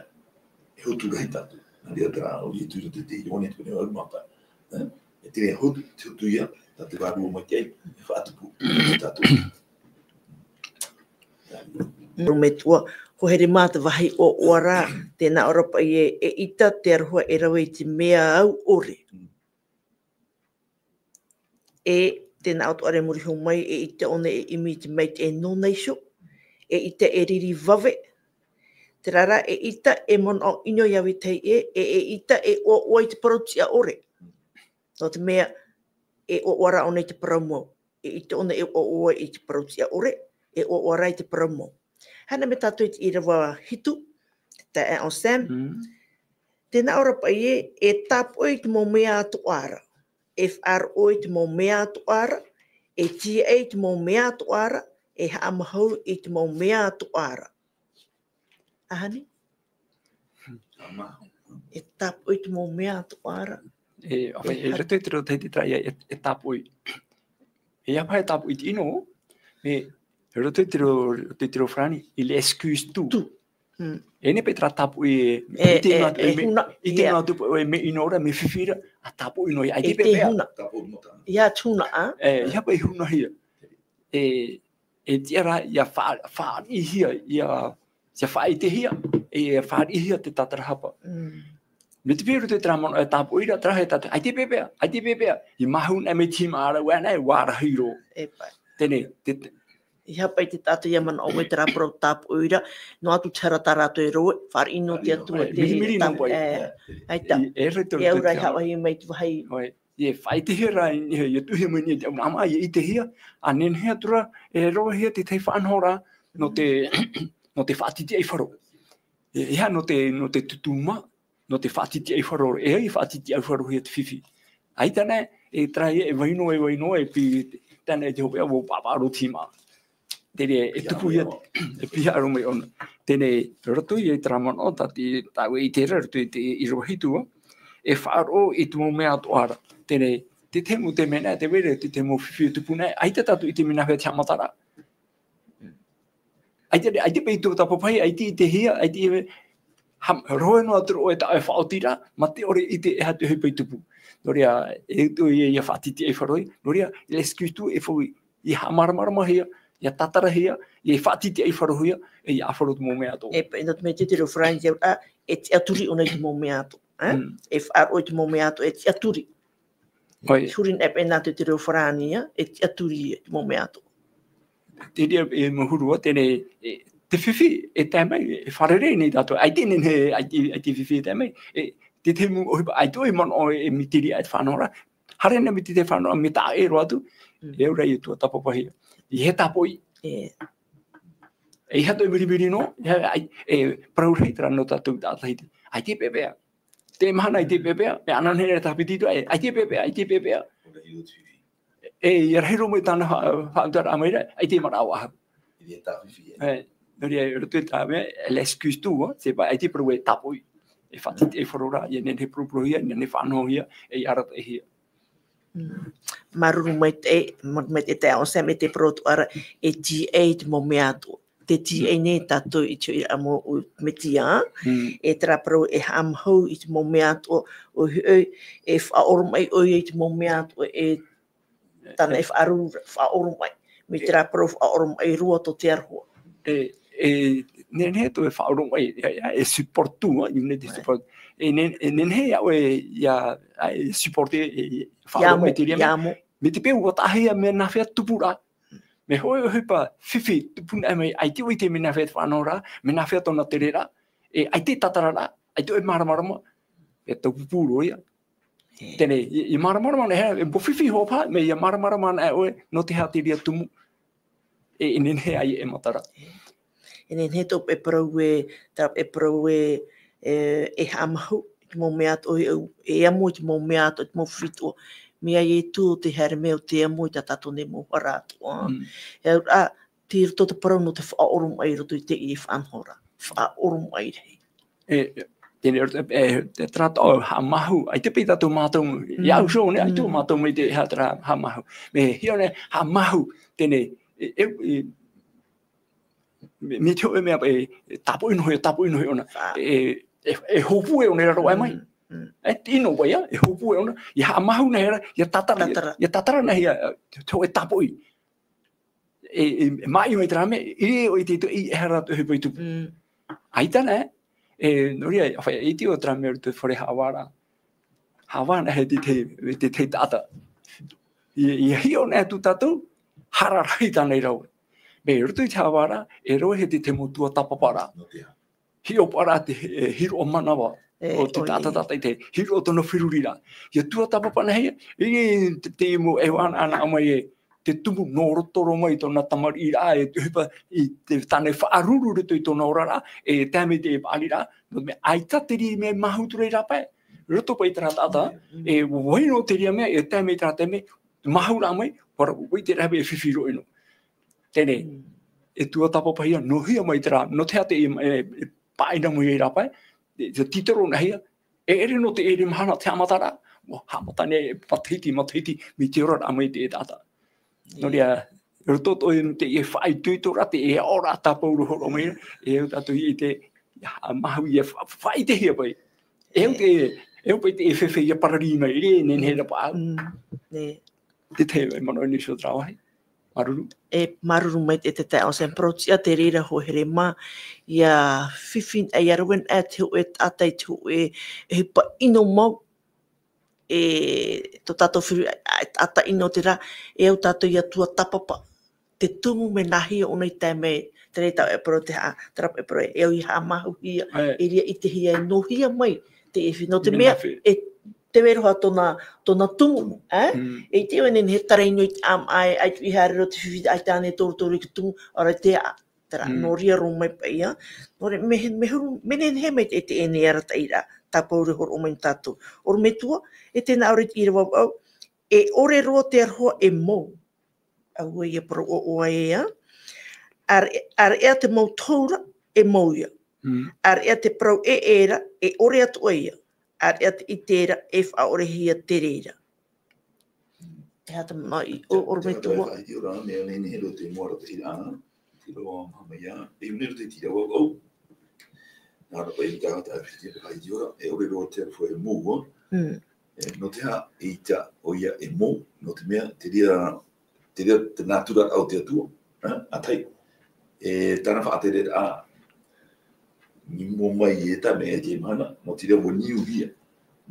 e hotu rahi tātou. Nā reira terā ʻo Ietu i roto i te Ioane i te pene hōʻē ʻahuru mā pae. E, e te reira hotu, te hotu ia, tā te vārua maitaʻi, e faʻatupu ia tātou. Nō metua, hoa here mā te vāhi ʻoaʻoa ra, tē nā ʻō ra paʻi ē, eʻita te aroha e rave i te mea au ʻore. Mm. E tē nā ʻō atoʻa ra i muri iho mai, eʻita ʻōna e ʻimi i te maitaʻi nōna iho, eʻita e riri vave, terā rā, eʻita e manaʻo ʻino ia vetahi ʻē, e, eʻita e ʻoaʻoa i te parautiʻa ʻore. Nō te mea, e ʻoaʻoa rā ʻōna i te parau mau. Eʻita ʻōna e ʻoaʻoa i te parautiʻa ʻore, e ʻoaʻoa rā i te parau mau. Haere mai tātou i te ʻīrava hitu, te taeaʻe o Sam. Mm. Tē nā ʻō ra paʻi ē, e tāpoʻi i te mau mea atoʻa ra, e faʻaroʻo i te mau mea atoʻa ra, e tīaʻi i te mau mea atoʻa ra, e haʻamāuruuru i te mau mea atoʻa ra. ʻAhani? E tāpoʻi i te mau mea atoʻa ra. E, ʻoia, e, e roto i te reo tahiti terā ia, e, e tāpoʻi. E aha e tāpoʻi i te ʻino, e, roto i te reo, roto i te reo farāni, il excuse tout. Tout. Mm. E nehenehe paʻi terā tāpoʻi, e, e, ʻite noa atu, e, e, mea, huna, ʻite noa atu, e, mea ʻino ra, mea fifi ra, a tāpoʻi noa ia, ʻaita e pēpēʻa. Huna. Tāpoʻi noa tāna. ʻIa te huna, ā? E, ʻeiaha paʻi huna hia. E, e tiʻa ra, ʻia fa-, fāriʻihia, ʻia, ʻia faʻaʻitehia, e, ʻia fāriʻihia te tātarahapa. Mm. Mai te peu roto i terā manaʻo e tāpoʻi ra, terā e tātou, ʻaita e pēpēʻa, ʻaita e pēpēʻa, i māhuna mai te hīmāʻa ra, ʻua anaʻe, ʻua rahi roa. E paʻi. Teie, te, te, ʻEiaha paʻi te taʻata ʻia manaʻo ē terā parau tāpoʻi ra, noa atu te hara tā rātou e rave, fāriʻi noa te Atua, e te mirimiri noa paʻi. E, ʻaita. E, e rave te, e au ra i haʻavāhi mai te vāhi. ʻOe. e faʻaʻitehia rā, e, e tuʻuhia mai nei te ʻauraʻa māʻa, e ʻitehia, ʻa nehenehe atu rā, e roahia te tahi faʻanahoraʻa, nō te, nō te faʻatitiʻaifaro. E, e aha nō te, nō te tutuma, nō te faʻatitiʻaifaro, e ai faʻatitiʻaifarohia te fifi. ʻAita nei, e terā ia, e vai noa, e vai noa, e pī, tāna i te hopeʻa, ʻua pāpaʻo roa te hīma. Teie, e tupu ia, e pihaʻa roa mai ʻōna. Teie, roto ia i terā manaʻo, tā te, tāʻu e ʻite ra, roto i te, i Ruahitu, e faʻaroʻo i te mau mea atoʻa ra. Teie, te tahi mau te mea nā, te vai ra, te, te mau fifi e tupu nei, ʻaita tātou i ʻite mea nāhea te haʻamataraʻa. ʻAita, ʻaita paʻi tuatāpapahia, ʻaita i ʻitehia, ʻaita i, ha-, rohe noa atu ra ʻoe tā ʻoe faʻaotiraʻa, mā te ʻore i ʻite e aha te ʻohipa i tupu. Nō reira, e ʻite ia, ia faʻatitiʻaifarohia, nō reira, l'excuse-tuʻu e faʻa-, ia haʻamāramaramahia, ia tātarahia, ia faʻatitiʻaifarohia, e ia ʻāfaro te mau mea atoʻa. E paʻi, nō te mea te, te reo farāni, ʻa, e tiʻaturi ʻōna i te mau mea atoʻa, ē? Mm. E faʻaroʻo i te mau mea atoʻa, e tiʻaturi. ʻOia. Huri nei paʻi nā te, te reo farāni, ā, e tiʻaturi i te mau mea atoʻa. Te reira e mau huru ā, teie, e, te fifi, e tae mai, e fārerei nei tātou, ʻaita e nehenehe, ʻaita, ʻaita e fifi e tae mai, e, te, te mau ʻohipa, ʻaita ʻoe manaʻo e, e mitiria ai te faʻanahoraʻa, haere nei mai te, te faʻanahoraʻa, mea taʻa ʻē roa atu, mm, e ora ia tuatāpapahia. I he tāpoʻi. E. E aha tō mirimiri noa, e, e, e parau rahi terā nō tātou taʻata Tahiti. ʻAita e peʻapeʻa. Te mahana ʻaita e peʻapeʻa, e ana nei e tāpiti atu, e, ʻaita e peʻapeʻa, ʻaita e peʻapeʻa. E, ia rahi roa mai tāna fa-, faʻaʻiteraʻa mai ra, ʻaita e maraʻa faʻahou. E, nō reira, roto i tā mea, l'excuse-tuʻu, ā, c'est pas, ʻaita e parau e tāpoʻi. E faʻatitiʻaifaro ra, ia nehenehe e poroporohia, ia nehenehe e faʻanahohia, e arataʻihia. Mm. Māuruuru maitaʻi, māuruuru maitaʻi e taeaʻe Sam, e te parau atoʻa ra, e tīaʻi i te mau mea atoʻa. Te tīaʻi nei tātou i te hoʻiraʻa mau o Metia, mm, e terā parau e haʻamāuʻa i te mau mea atoʻa, ʻoia hoʻi, e faʻaoromaʻi ʻoia i te mau mea atoʻa, e tāna e faʻaruru, faʻaoromaʻi. Mai terā parau faʻaoromaʻi roa tō te aroha. E, e, nehenehe atoʻa e faʻaoromaʻi, e, e, e support-tuʻu, ā, you need to support. E ne-, e nehenehe ʻoe ia, ā, e support, e, e faʻaoromaʻi te reira mea. Mai te peu ʻua taʻahia mea nāhea te tupuraʻa. Mea hoʻi ʻohipa fifi, tupu nei mai, ʻaita ʻoe i ʻite mea nāhea te faʻanahoraʻa, mea nāhea tōna tereraʻa, e ʻaita e tātararaʻa, ʻaita ʻoe māramarama, e taupupū roa ia. E. Teie, i, i māramarama nei, e, e fifi hoʻi paha, mea ia māramarama ana ʻoe, nō te aha te reira tumu, e, e nehenehe ai e matara. E. E nehenehe tō e parau e, tā e parau e, e, e haʻamāuʻa i te mau mea atoʻa, e, e amo i te mau mea atoʻa, i te mau fifi atoʻa. Mea Ietu te haere mai o te amo i tā tātou nei mau hara atoʻa. Mm. E au ra, tei roto te parau nō te faʻaoromaʻi i roto i teie faʻanahoraʻa. Faʻaoromaʻi rahi. E, e, teie, e, e, te terā tō haʻamāuʻa, ʻaita paʻi tātou mātau, mm, i au iho nei, ʻaita, mm, mātau mai te aha terā haʻamāuʻa. Mea hiʻo nei, haʻamāuʻa, teie, e, e, e, mai, mai te hōʻē mea, e, e tāpoʻi noa hia, tāpoʻi noa hia ʻōna. Ā. E, e, e hōpue ʻōna i raro aʻe mai. Mm, mm. E, te ʻino paʻi, ā, e hōpue ʻōna. Ia haʻamāuʻa nei ra, ia tātara, tātara, ia tātara nei hia, ā, te, te hōʻē tāpoʻi. E, e, e māʻiti mai terā mea, e, e, e te, te, e, e aha rā te ʻohipa i tupu. Mm. ʻAita nei, e, nō reira, ʻa faʻaʻite ʻo terā mea roto i te fare haʻavāraʻa. Haʻavā nei e te, te, te taʻata. I, i hiʻo nei atu tātou, hara rahi tāna i rave. Mea roto i te haʻavāraʻa, e roaʻa te, te mau tuatāpaparaʻa. Nō te aha? Hiʻopoʻaraʻa te, e, hiroʻa manava, e, o te taʻata, taʻata i te hiroʻa tōna feruriraʻa. Ia tuatāpapa nei hia, i te, te mau e ʻanaʻana mai e, te tumu nō roto roa mai tōna tamariʻiraʻa, e te ʻohipa, i te, tāna e faʻaruru roto i tōna oraraʻa, e tae mai te paʻariraʻa, nō te mea ʻaita te reira mea māuʻa atu ra i rāpae. Roto paʻi terā taʻata, mm, mm, e vai noa te reira mea, e tae mai terā taime, māuʻa mai, parau, vai te reira mea e fifi roa ʻino. Teie, mm, e tuatāpapahia, nō hea mai terā, nō te aha te, e, e, paʻi noa mai i rāpae, e, te tītoro nei hia, e ʻere nō te ʻere mahana te haʻamataraʻa, ʻua haʻamata nei, matahiti, matahiti, mai te oraraʻa mai te taʻata. Nō reira, roto atoʻa i teie faʻaitoitoraʻa, teie aʻoraʻa tāpaʻo roa mai, e au tātou i te, ia, māuʻa ia fa-, faʻaʻitehia paʻi. E au te, e au paʻi te fēfē ia pararī mai, e nehenehe ra paʻi. Mm, e. Te tahi e manaʻo nei iho terā vāhi. Māuruuru. E, māuruuru maitaʻi e te taeaʻe Sam, parau tiʻa te reira hoa here mā, ia fifi, e, ia rave anaʻe te hōʻē taʻata i te hōʻē, e, ʻohipa ʻino mau, e, tō tātou feruri, e, e, taʻata ʻino terā, e au tātou ia tuatāpapa. Te tumu mea nāhea ʻōna i tae mai, terā taʻu e parau te ha-, terā e parau, e au ia haʻamāuʻahia, e, e reira ʻitehia, e nō hea mai, te, e, nō te mea, e, te veroha tōna, tōna tumu, ē? Mm. E te wene he tarai no i te ama ai, ai tu i haere ro te whiwhi ai tāne tō roto i te tumu, ora te a, tera, Mm. nō reira rō mai paʻi, ā? Nō reira, me, me huru, me nehenehe mai te, te ʻēnei arataʻi ra, tā Pauro e hōroʻa mai nō tātou. ʻOrometua, e tēnā ʻore i te ʻīrava au, e ʻore roa te aroha e mou. Auē ia parau ʻoaʻoa ē, ā. ʻĀreʻa, ʻāreʻa te mau tohu ra, e mou ia. Mm. ʻĀreʻa te parau ʻē, ʻē ra, e ʻore atoʻa ia. ʻĀreʻa te ʻite ra, e faʻaʻorehia te reira. Te aha te manaʻo i ʻo, ʻorometua? Te, te, te, te, ora, mea nehenehe roa te mau arataʻi ra, te roa maha mai ā, e ʻune roa te tīrava au. Nā reira paʻi i te taʻata e piti e haere ora, e ʻore roa te aroha e mou, ā. Mm. E, nō te aha ʻaita ʻoia e mou, nō te mea, te reira, te reira te nātura o te Atua, ā, ʻa tahi. E, tāna faʻatereraʻa, i mua mai i te mea i te mahana, nō te reira ʻua niuhia.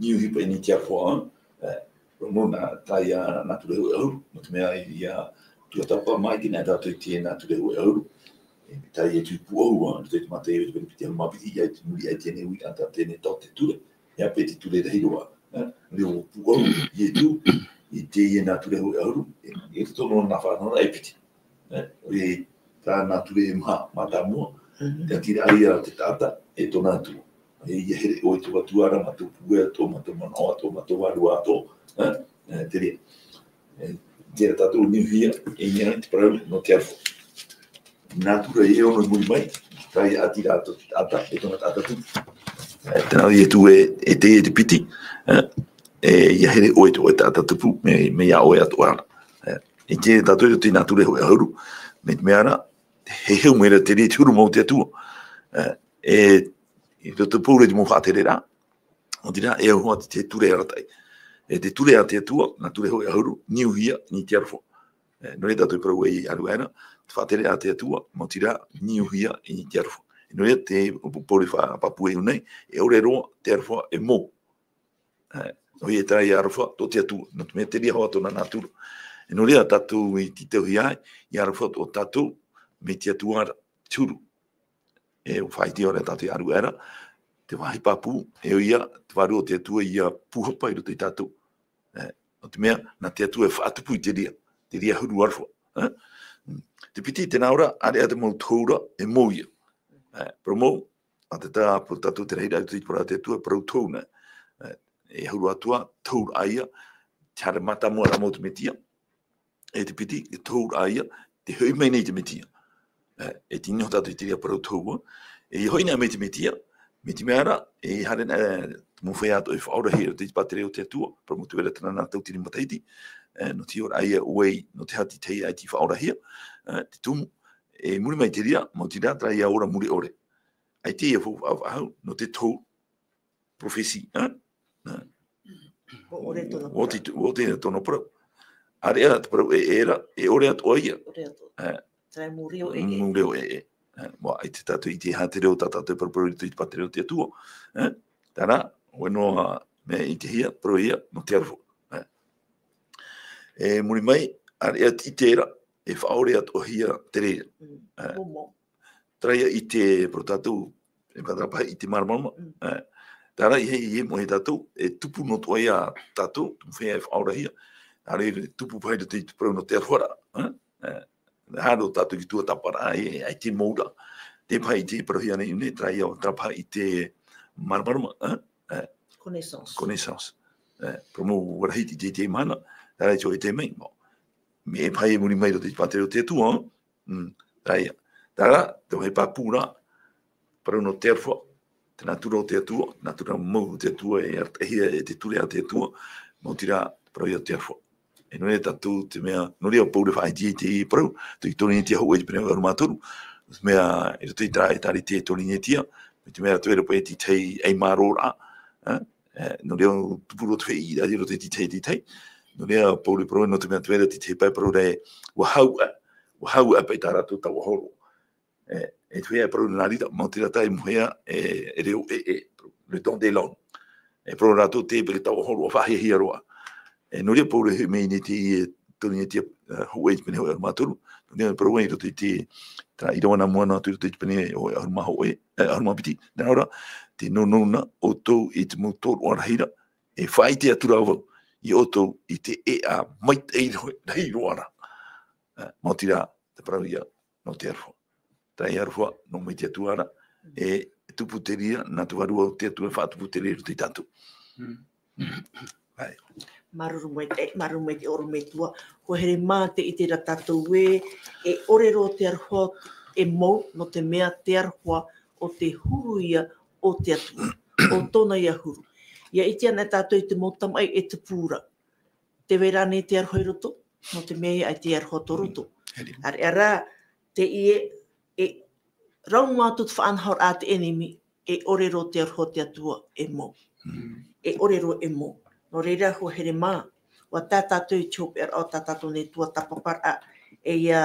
Niuhia paʻi nei te aroha, ā, e, nō nā, tā ia nātura hōʻē ʻahuru, nō te mea ia tuatāpapa mai te nā tātou i te nātura hōʻē ʻahuru. E, tā ia tui pūʻohu, ā, nō te mate, i te piti, i te mā piti, ia i te muri, ia i teie nei uiraʻa, tā teie nei tau te ture. Ia paʻi te ture rahi roa, ā, nō reira ʻua pūʻohu Ietu i teie nātura hōʻē ʻahuru, e, e tō nā faʻanahoraʻa e piti. Ā, e tā nātura e maha, mātāmua, Mhm. te atiraʻa ia te taʻata, e tōna Atua. E ia here ʻoe tō Atua ra, mā tō pūai atoʻa, mā tō manaʻo atoʻa, mā tō vārua atoʻa, ā, ā, te reira. E, terā tātou niuhia, e ʻia te parau nō te aroha. Nātura e ono i muri mai, tā ia atiraʻa tō te taʻata, e tōna taʻata tupu. E, tēnā Ietu e, e te, e te piti, e, e ia here ʻoe tō ʻoe taʻata tupu, mea, mea iā ʻoe atoʻa ra. E, e terā tātou i roto i nātura hōʻē ʻahuru, mai te mea ra, e heheu mai ra te reira e te huru mau o te Atua. E, e, i roto i te pure i te mau faʻatereraʻa, nō te reira, e au hoʻi te ture arataʻi. E te ture a te Atua, nātura hōʻē ʻahuru, niuhia i te aroha. E, nō reira tātou e parau ai i Aruera, te faʻatereraʻa a te Atua, nō te reira, niuhia i te aroha. E, nō reira te, ʻo Pauro e faʻapāpū nei, e ʻore roa te aroha e mou. E, ʻoia terā ia aroha tō te Atua, nō te mea terā hoʻi tōna nātura. E, nō reira tātou i tītauhia ai, ia aroha tō tātou, mai te Atua ra, te huru. E faʻaʻite ora tātou i Aruera, te vāhi pāpū, e ʻoia, te Vārua o te Atua ia pūhapa i roto ia tātou. E, nō te mea, nā te Atua e faʻatupu i te reira, te reira huru aroha. E? Te piti, tēnā ora, ʻāreʻa te mau tohu ra, e mou ia. E, parau mau, ʻa te tā, parau tātou te rahiraʻa i te parau a te Atua, parau tohu nei. E, e huru atoʻa, tohu ra ia, te haere mātāmua ra mau te Metia. E te piti, e tohu ra ia, tē hoʻi mai nei te Metia. E, e tino tātou i te reira parau tohu, e, e hoʻi nei mai te Metia, mai te mea ra, e haere nei, e, te mau feiā atoʻa e faʻaorahia i roto i te pātireia o te Atua, parau mau te Vera tana nā tautini matahiti, e, nō te ora ia ʻoe, nō te aha te tahi ʻaita i faʻaorahia, e, te tumu, e muri mai i te reira, mau te reira, terā ia ora mure ʻore. ʻAita ia faʻa-, faʻa-, faʻahou, nō te tohu, prophecy, e? E. ʻO ʻore tōna parau. ʻO te, ʻo te tōna parau. ʻĀreʻa te parau ʻē, ʻē ra, e ʻore atoʻa ia. ʻOre atoʻa. E. Terā mau reo ʻē, ʻē. Mau reo ʻē, ʻē. E, ʻua ʻite tātou i te aha te reo tā tātou e paraparau i roto i te pātireia o te Atua. E, terā, ʻoia noa, mea ʻitehia, parau ia, nō te aroha. E. E muri mai, ʻāreʻa te ʻite ra, e faʻaʻore atoʻahia te reira. Mm. E. Momo. Terā ia ʻite, parau tātou, e faʻaterā paha ʻite māramarama. Mm. E. Terā ia, ia moʻe tātou, e tupu noa atoʻa ia tātou, tumu feiā e faʻaorahia. ʻĀreʻa tupu paha i roto i te parau nō te aroha ra. E. E, haere tātou i te tuatāpaparaʻa, e, ʻaita e mou ra. Te paha ʻite e parauhia nei i ʻō nei, terā ia, terā paha ʻite māramarama, e? E. Connaissance. Connaissance. E, parau mau ʻua rahi i te, te, te mahana, terā ia tō ʻite mai, mau. Mea paha e muri mai i roto i te pātireia o te Atua, mm, terā ia. Terā, te vāhi pāpū ra, parau nō te aroha, te nātura o te Atua, nātura mau o te Atua, e arataʻihia e te ture a te Atua, mau te reira, parau ia o te aroha. E nō reira tātou, te mea, nō reira Pauro e faʻaʻite i te parau, tō Korinetia hōʻē pene ʻahuru mā toru, te mea, i roto i terā ʻētārētia Korinetia, mai te mea tē vai ra paʻi te tahi ʻaimāroraʻa, e, e, nō reira tupu roa te feiā i roto i te tahi, te tahi. Nō reira Pauro e parau, nō te mea tē vai ra te tahi pae e parau ra ē, ʻua hau ā, ʻua hau ā paʻi tā rātou tauahoro. E, e te feiā e parau nā reira, mau te reira tae i te mau feiā, e, e reo ʻē, ʻē, le don des langues. E parau rātou te pere tauahoro ʻua faʻahiahia roa. E, nō reira Pauro e hoʻi mai nei i te, e, Korinetia, e, hōʻē pene hōʻē ʻahuru mā toru. Nō reira parau ai i roto i te, terā ʻīrava nā mua noa atu i roto i te pene hōʻē ʻahuru mā hōʻē, e, ʻahuru mā piti. Nā reira, tē nōnō na ʻoutou i te mau tōroʻa rahi ra, e faʻaʻite atu rā vau iā ʻoutou i te ʻēʻa maitaʻi rahi roa ra. Ā, maoti rā te parau ia nō te aroha. Taʻa aroha, nō mai te Atua ra, e tupu te reira, nā te Vārua o te Atua e faʻatupu te reira i roto ia tātou. Mm. Āe. Māuruuru maitaʻi, māuruuru maitaʻi ʻorometua. ʻUa here mā te ʻite ra tātou ē, e ʻore roa te aroha e mou, nō te mea te aroha ʻo te huru ia o te Atua, ʻo tōna ia huru. ʻIa ʻite ana tātou i te mau tamaʻi e tupu ra. Tē vai ra ānei te aroha i roto, nō te mea ʻaita e aroha tō roto. Mm. Āreʻa rā, teie, e rau noa atu te faʻanahoraʻa a te ʻenemi, e ʻore roa te aroha o te Atua e mou. Mm. E ʻore roa e mou. Nō reira, ʻua here mā, ʻua tae tātou i te hopeʻaraʻa o tā tātou nei tuatāpaparaʻa, e ʻia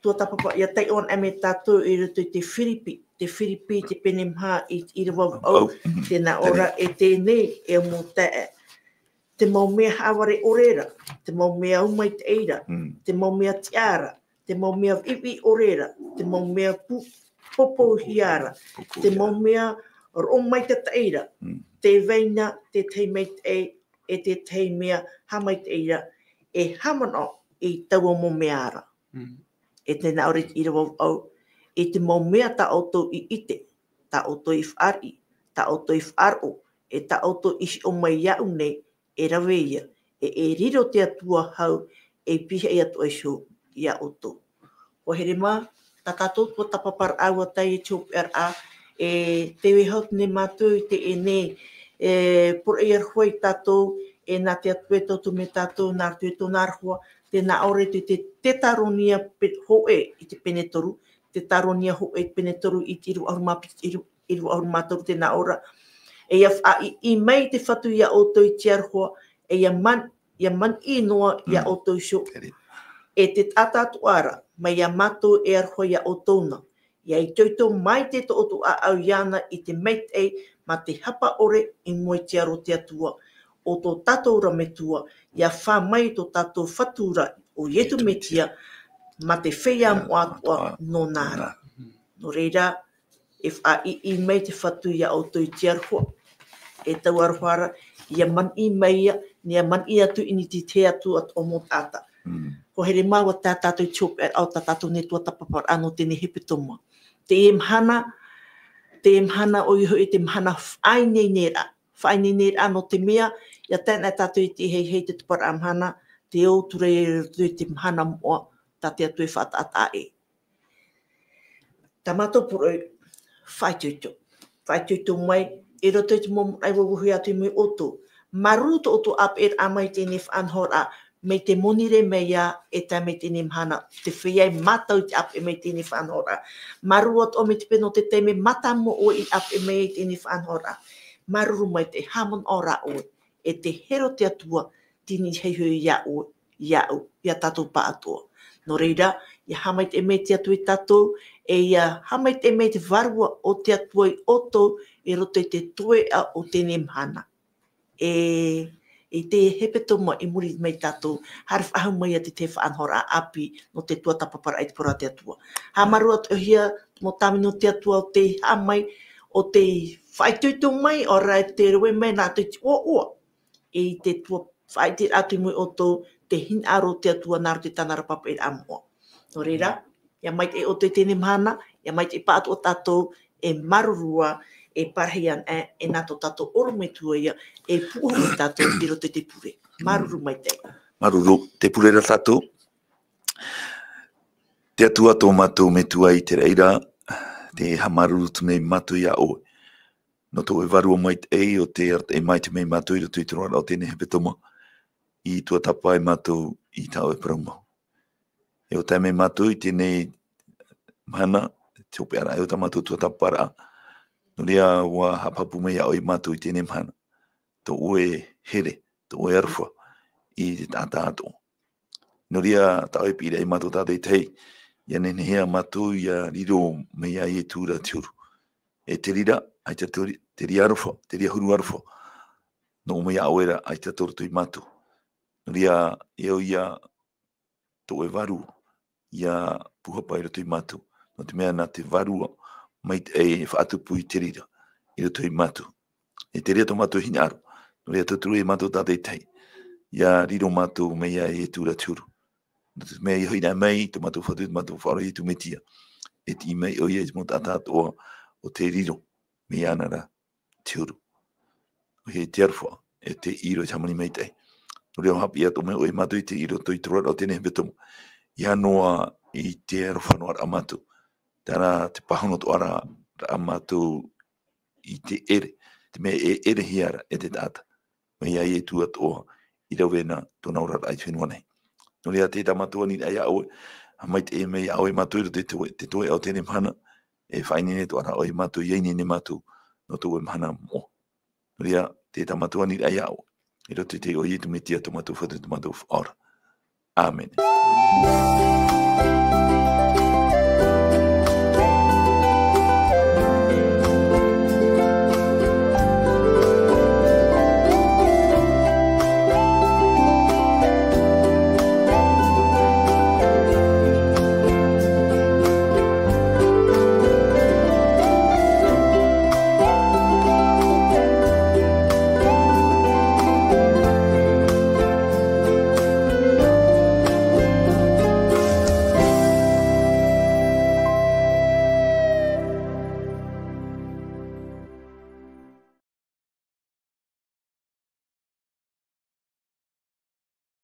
tuatāpapa, ʻia taiʻo anaʻe mai tātou i roto i te Firipi, te Firipi, te pene maha i te ʻīrava vaʻu, tēnā ʻō ra, e teie nei, e mou taeaʻe. Te mau mea haʻavare ʻore ra, te mau mea au maitaʻi ra, te mau mea tiʻa ra, te mau mea viʻiviʻi ʻore ra, te mau mea pu-, poupouhia ra, te mau mea roʻo maitataʻi ra, tē vai na te tahi maitaʻi, e te tahi mea haʻamaitaʻi ra, e haʻamanaʻo i taua mau mea ra. Mm. E tēnā ʻore te ʻīrava vaʻu, e te mau mea tā ʻoutou i ʻite, tā ʻoutou i fāriʻi, tā ʻoutou i faʻaroʻo, e tā ʻoutou i hiʻo mai iāʻu nei, e rave ia, e, e riro te Atua hau, e pihaʻi atu ai iho iā ʻoutou. ʻUa here mā, tā tātou tuatāpaparaʻa ʻua tae i te hopeʻaraʻa, e tē vai hau nei mātou i teie nei, e poroʻi aroha ia tātou, e nā te Atua e tauturu mai ia tātou, nā roto i tōna aroha, tēnā ʻō ra i te, te, Tetaronia pe-, hōʻē i te pene toru, Tetaronia hōʻē i te pene toru i te ʻīrava ʻahuru mā piti, ʻīrava, ʻīrava ʻahuru mā toru tēnā ʻō ra. E ʻia faʻaʻī mai te Fatu iā ʻoutou i te aroha, e ʻia man-, ʻia maniʻi noa iā ʻoutou iho. E te taʻata atoʻa ra, mai iā mātou e aroha iā ʻoutou na. ʻIa itoito maitaʻi tō ʻoutou ʻāʻau iāna i te maitaʻi, mā te hapa ʻore i mua i te aro o te Atua, ʻo tō tātou ra Metua, ʻia fā mai tō tātou Fatu ra, ʻo Ietu Metia, mā te feiā moʻa atoʻa nōna ra. Nō reira, e faʻaʻī mai te Fatu iā ʻoutou i te aroha. E taua aroha ra, ʻia maniʻi mai ia, ʻia maniʻi atu i niʻa i te Atua atoʻa mau taʻata. Mm. ʻUa here mā, ʻua tae tātou i te hopeʻaraʻa o tā tātou nei tuatāpaparaʻa nō teie nei hepetoma. Teie mahana, teie mahana ʻoia hoʻi te mahana faʻaineineraʻa. Faʻaineineraʻa nō te mea, ʻia tae anaʻe tātou i te hei, hei te taparaʻa mahana, tē ō atu ra i roto i te mahana moʻa, tā te Atua e faʻataʻataʻa ē. Tā mātou poroʻi, faʻaitoito. Faʻaitoito mai, i roto i te mau manaʻo ʻua vāhi atu i mua iā ʻoutou. Māuruuru tō ʻoutou ʻāpeʻeraʻa mai i teie nei faʻanahoraʻa, mai te monirē mai ā, e tae mai i teie nei mahana, te feiā e mātau i te ʻāpeʻe mai i teie nei faʻanahoraʻa. Māuruuru atoʻa mai te peu nō te taime mātāmua ʻoe i ʻāpeʻe mai i teie nei faʻanahoraʻa. Māuruuru maitaʻi, haʻamanaʻo rā ʻoe, e te here o te Atua, tei niʻa iho iā ʻoe, iāʻu, iā tātou pāʻatoʻa. Nō reira, ʻia haʻamaitaʻi mai te Atua iā tātou, e ʻia haʻamaitaʻi mai te Vārua o te Atua iā ʻoutou, i roto i te toeʻa o teie nei mahana. E, i te hepetoma i muri mai iā tātou, haere faʻahou mai ā te, te faʻanahoraʻa ʻāpī, nō te tuatāpaparaʻa i te parau a te Atua. Haʻamāuruuru atoʻa hia, mau tāvini nō te Atua ʻo tei haʻamāuruuru, ʻo tei faʻaitoito mai, ʻaore rā e tei rave mai nā te ʻoaʻoa. I te tua faʻaʻite atu i mua iā ʻoutou, te hinaʻaro o te Atua nā roto i tāna ra pāpaʻiraʻa moʻa. Nō reira, ʻia maitaʻi ʻoutou i teie nei mahana, ʻia maitaʻi pāʻatoʻa tātou, e māuruuru ā, e parahi anaʻe, e nā tō tātou ʻorometua ïa, e pūʻohu mai tātou i roto i te pure. Māuruuru maitaʻi. Māuruuru, tē pure ra tātou. Te Atua tō mātou Metua i te raʻi ra, tē haʻamāuruuru atu nei mātou iā ʻoe. Nō tō ʻoe vārua maitaʻi, ʻo tē arataʻi mai mai iā mātou i roto i te roaraʻa o teie nei hepetoma, i tuatāpapa ai mātou i tā ʻoe parau mau. E ʻo tae mai mātou i teie nei mahana, te hopeʻaraʻa, e ʻo tā mātou tuatāpaparaʻa. Nō reira, ʻua haʻapāpū mai ā ʻoe iā mātou i teie nei mahana. Tō ʻoe here, tō ʻoe aroha, i te taʻata atoʻa. Nō reira, tā ʻoe e piʻiraʻa iā mātou tātaʻitahi, ʻia nehenehe ā mātou ʻia riro mai iā Ietu ra te huru. E te reira, ʻaita te ri-, te reira aroha, te reira huru aroha. Nō mai ā ʻoe ra, ʻaita tō roto iā mātou. Nō reira, e ʻoia tō ʻoe vārua, ʻia pūhapa i roto iā mātou. Nō te mea nā te Vārua maitaʻi e faʻatupu i te reira, i roto iā mātou. E te reira tō mātou hinaʻaro, Nō reira, tauturu e mātou tātaʻitahi. ʻIa riro mātou mai iā Ietu ra te huru. Nō te mea ʻia hoʻi mai tō mātou Fatu, tō mātou Faʻaora Ietu Metia. E tiʻi mai ʻoia i te mau taʻata atoʻa ʻo tē riro mai iāna ra te huru. ʻOia te aroha, e te ʻīrava, e te hāmani maitaʻi. Nō reira, haʻapiʻi atoʻa mai ʻoe iā mātou i te, i roto i te roaraʻa o teie nei hepetoma. ʻIa noa i te aroha noa ra mātou. Terā te pāhono atoʻa ra, ra mātou i te ʻere, te mea e ʻerehia ra e te taʻata. Mai iā Ietu atoʻa i rave na tōna oraraʻa i te fenua nei. Nō reira, tē tā mātou aniraʻa iā ʻoe, haʻamaitaʻi mai iā ʻoe mātou i roto i te, te toeʻa o teie mahana, e faʻaineine atoʻa ra ʻoe iā mātou, ʻia ineine mātou, nō tō ʻoe mahana moʻa. Nō reira, tē tā mātou aniraʻa iā ʻoe, i roto i te iʻoa o Ietu Metia tō mātou Fatu, tō mātou Faʻaora. ʻĀmene.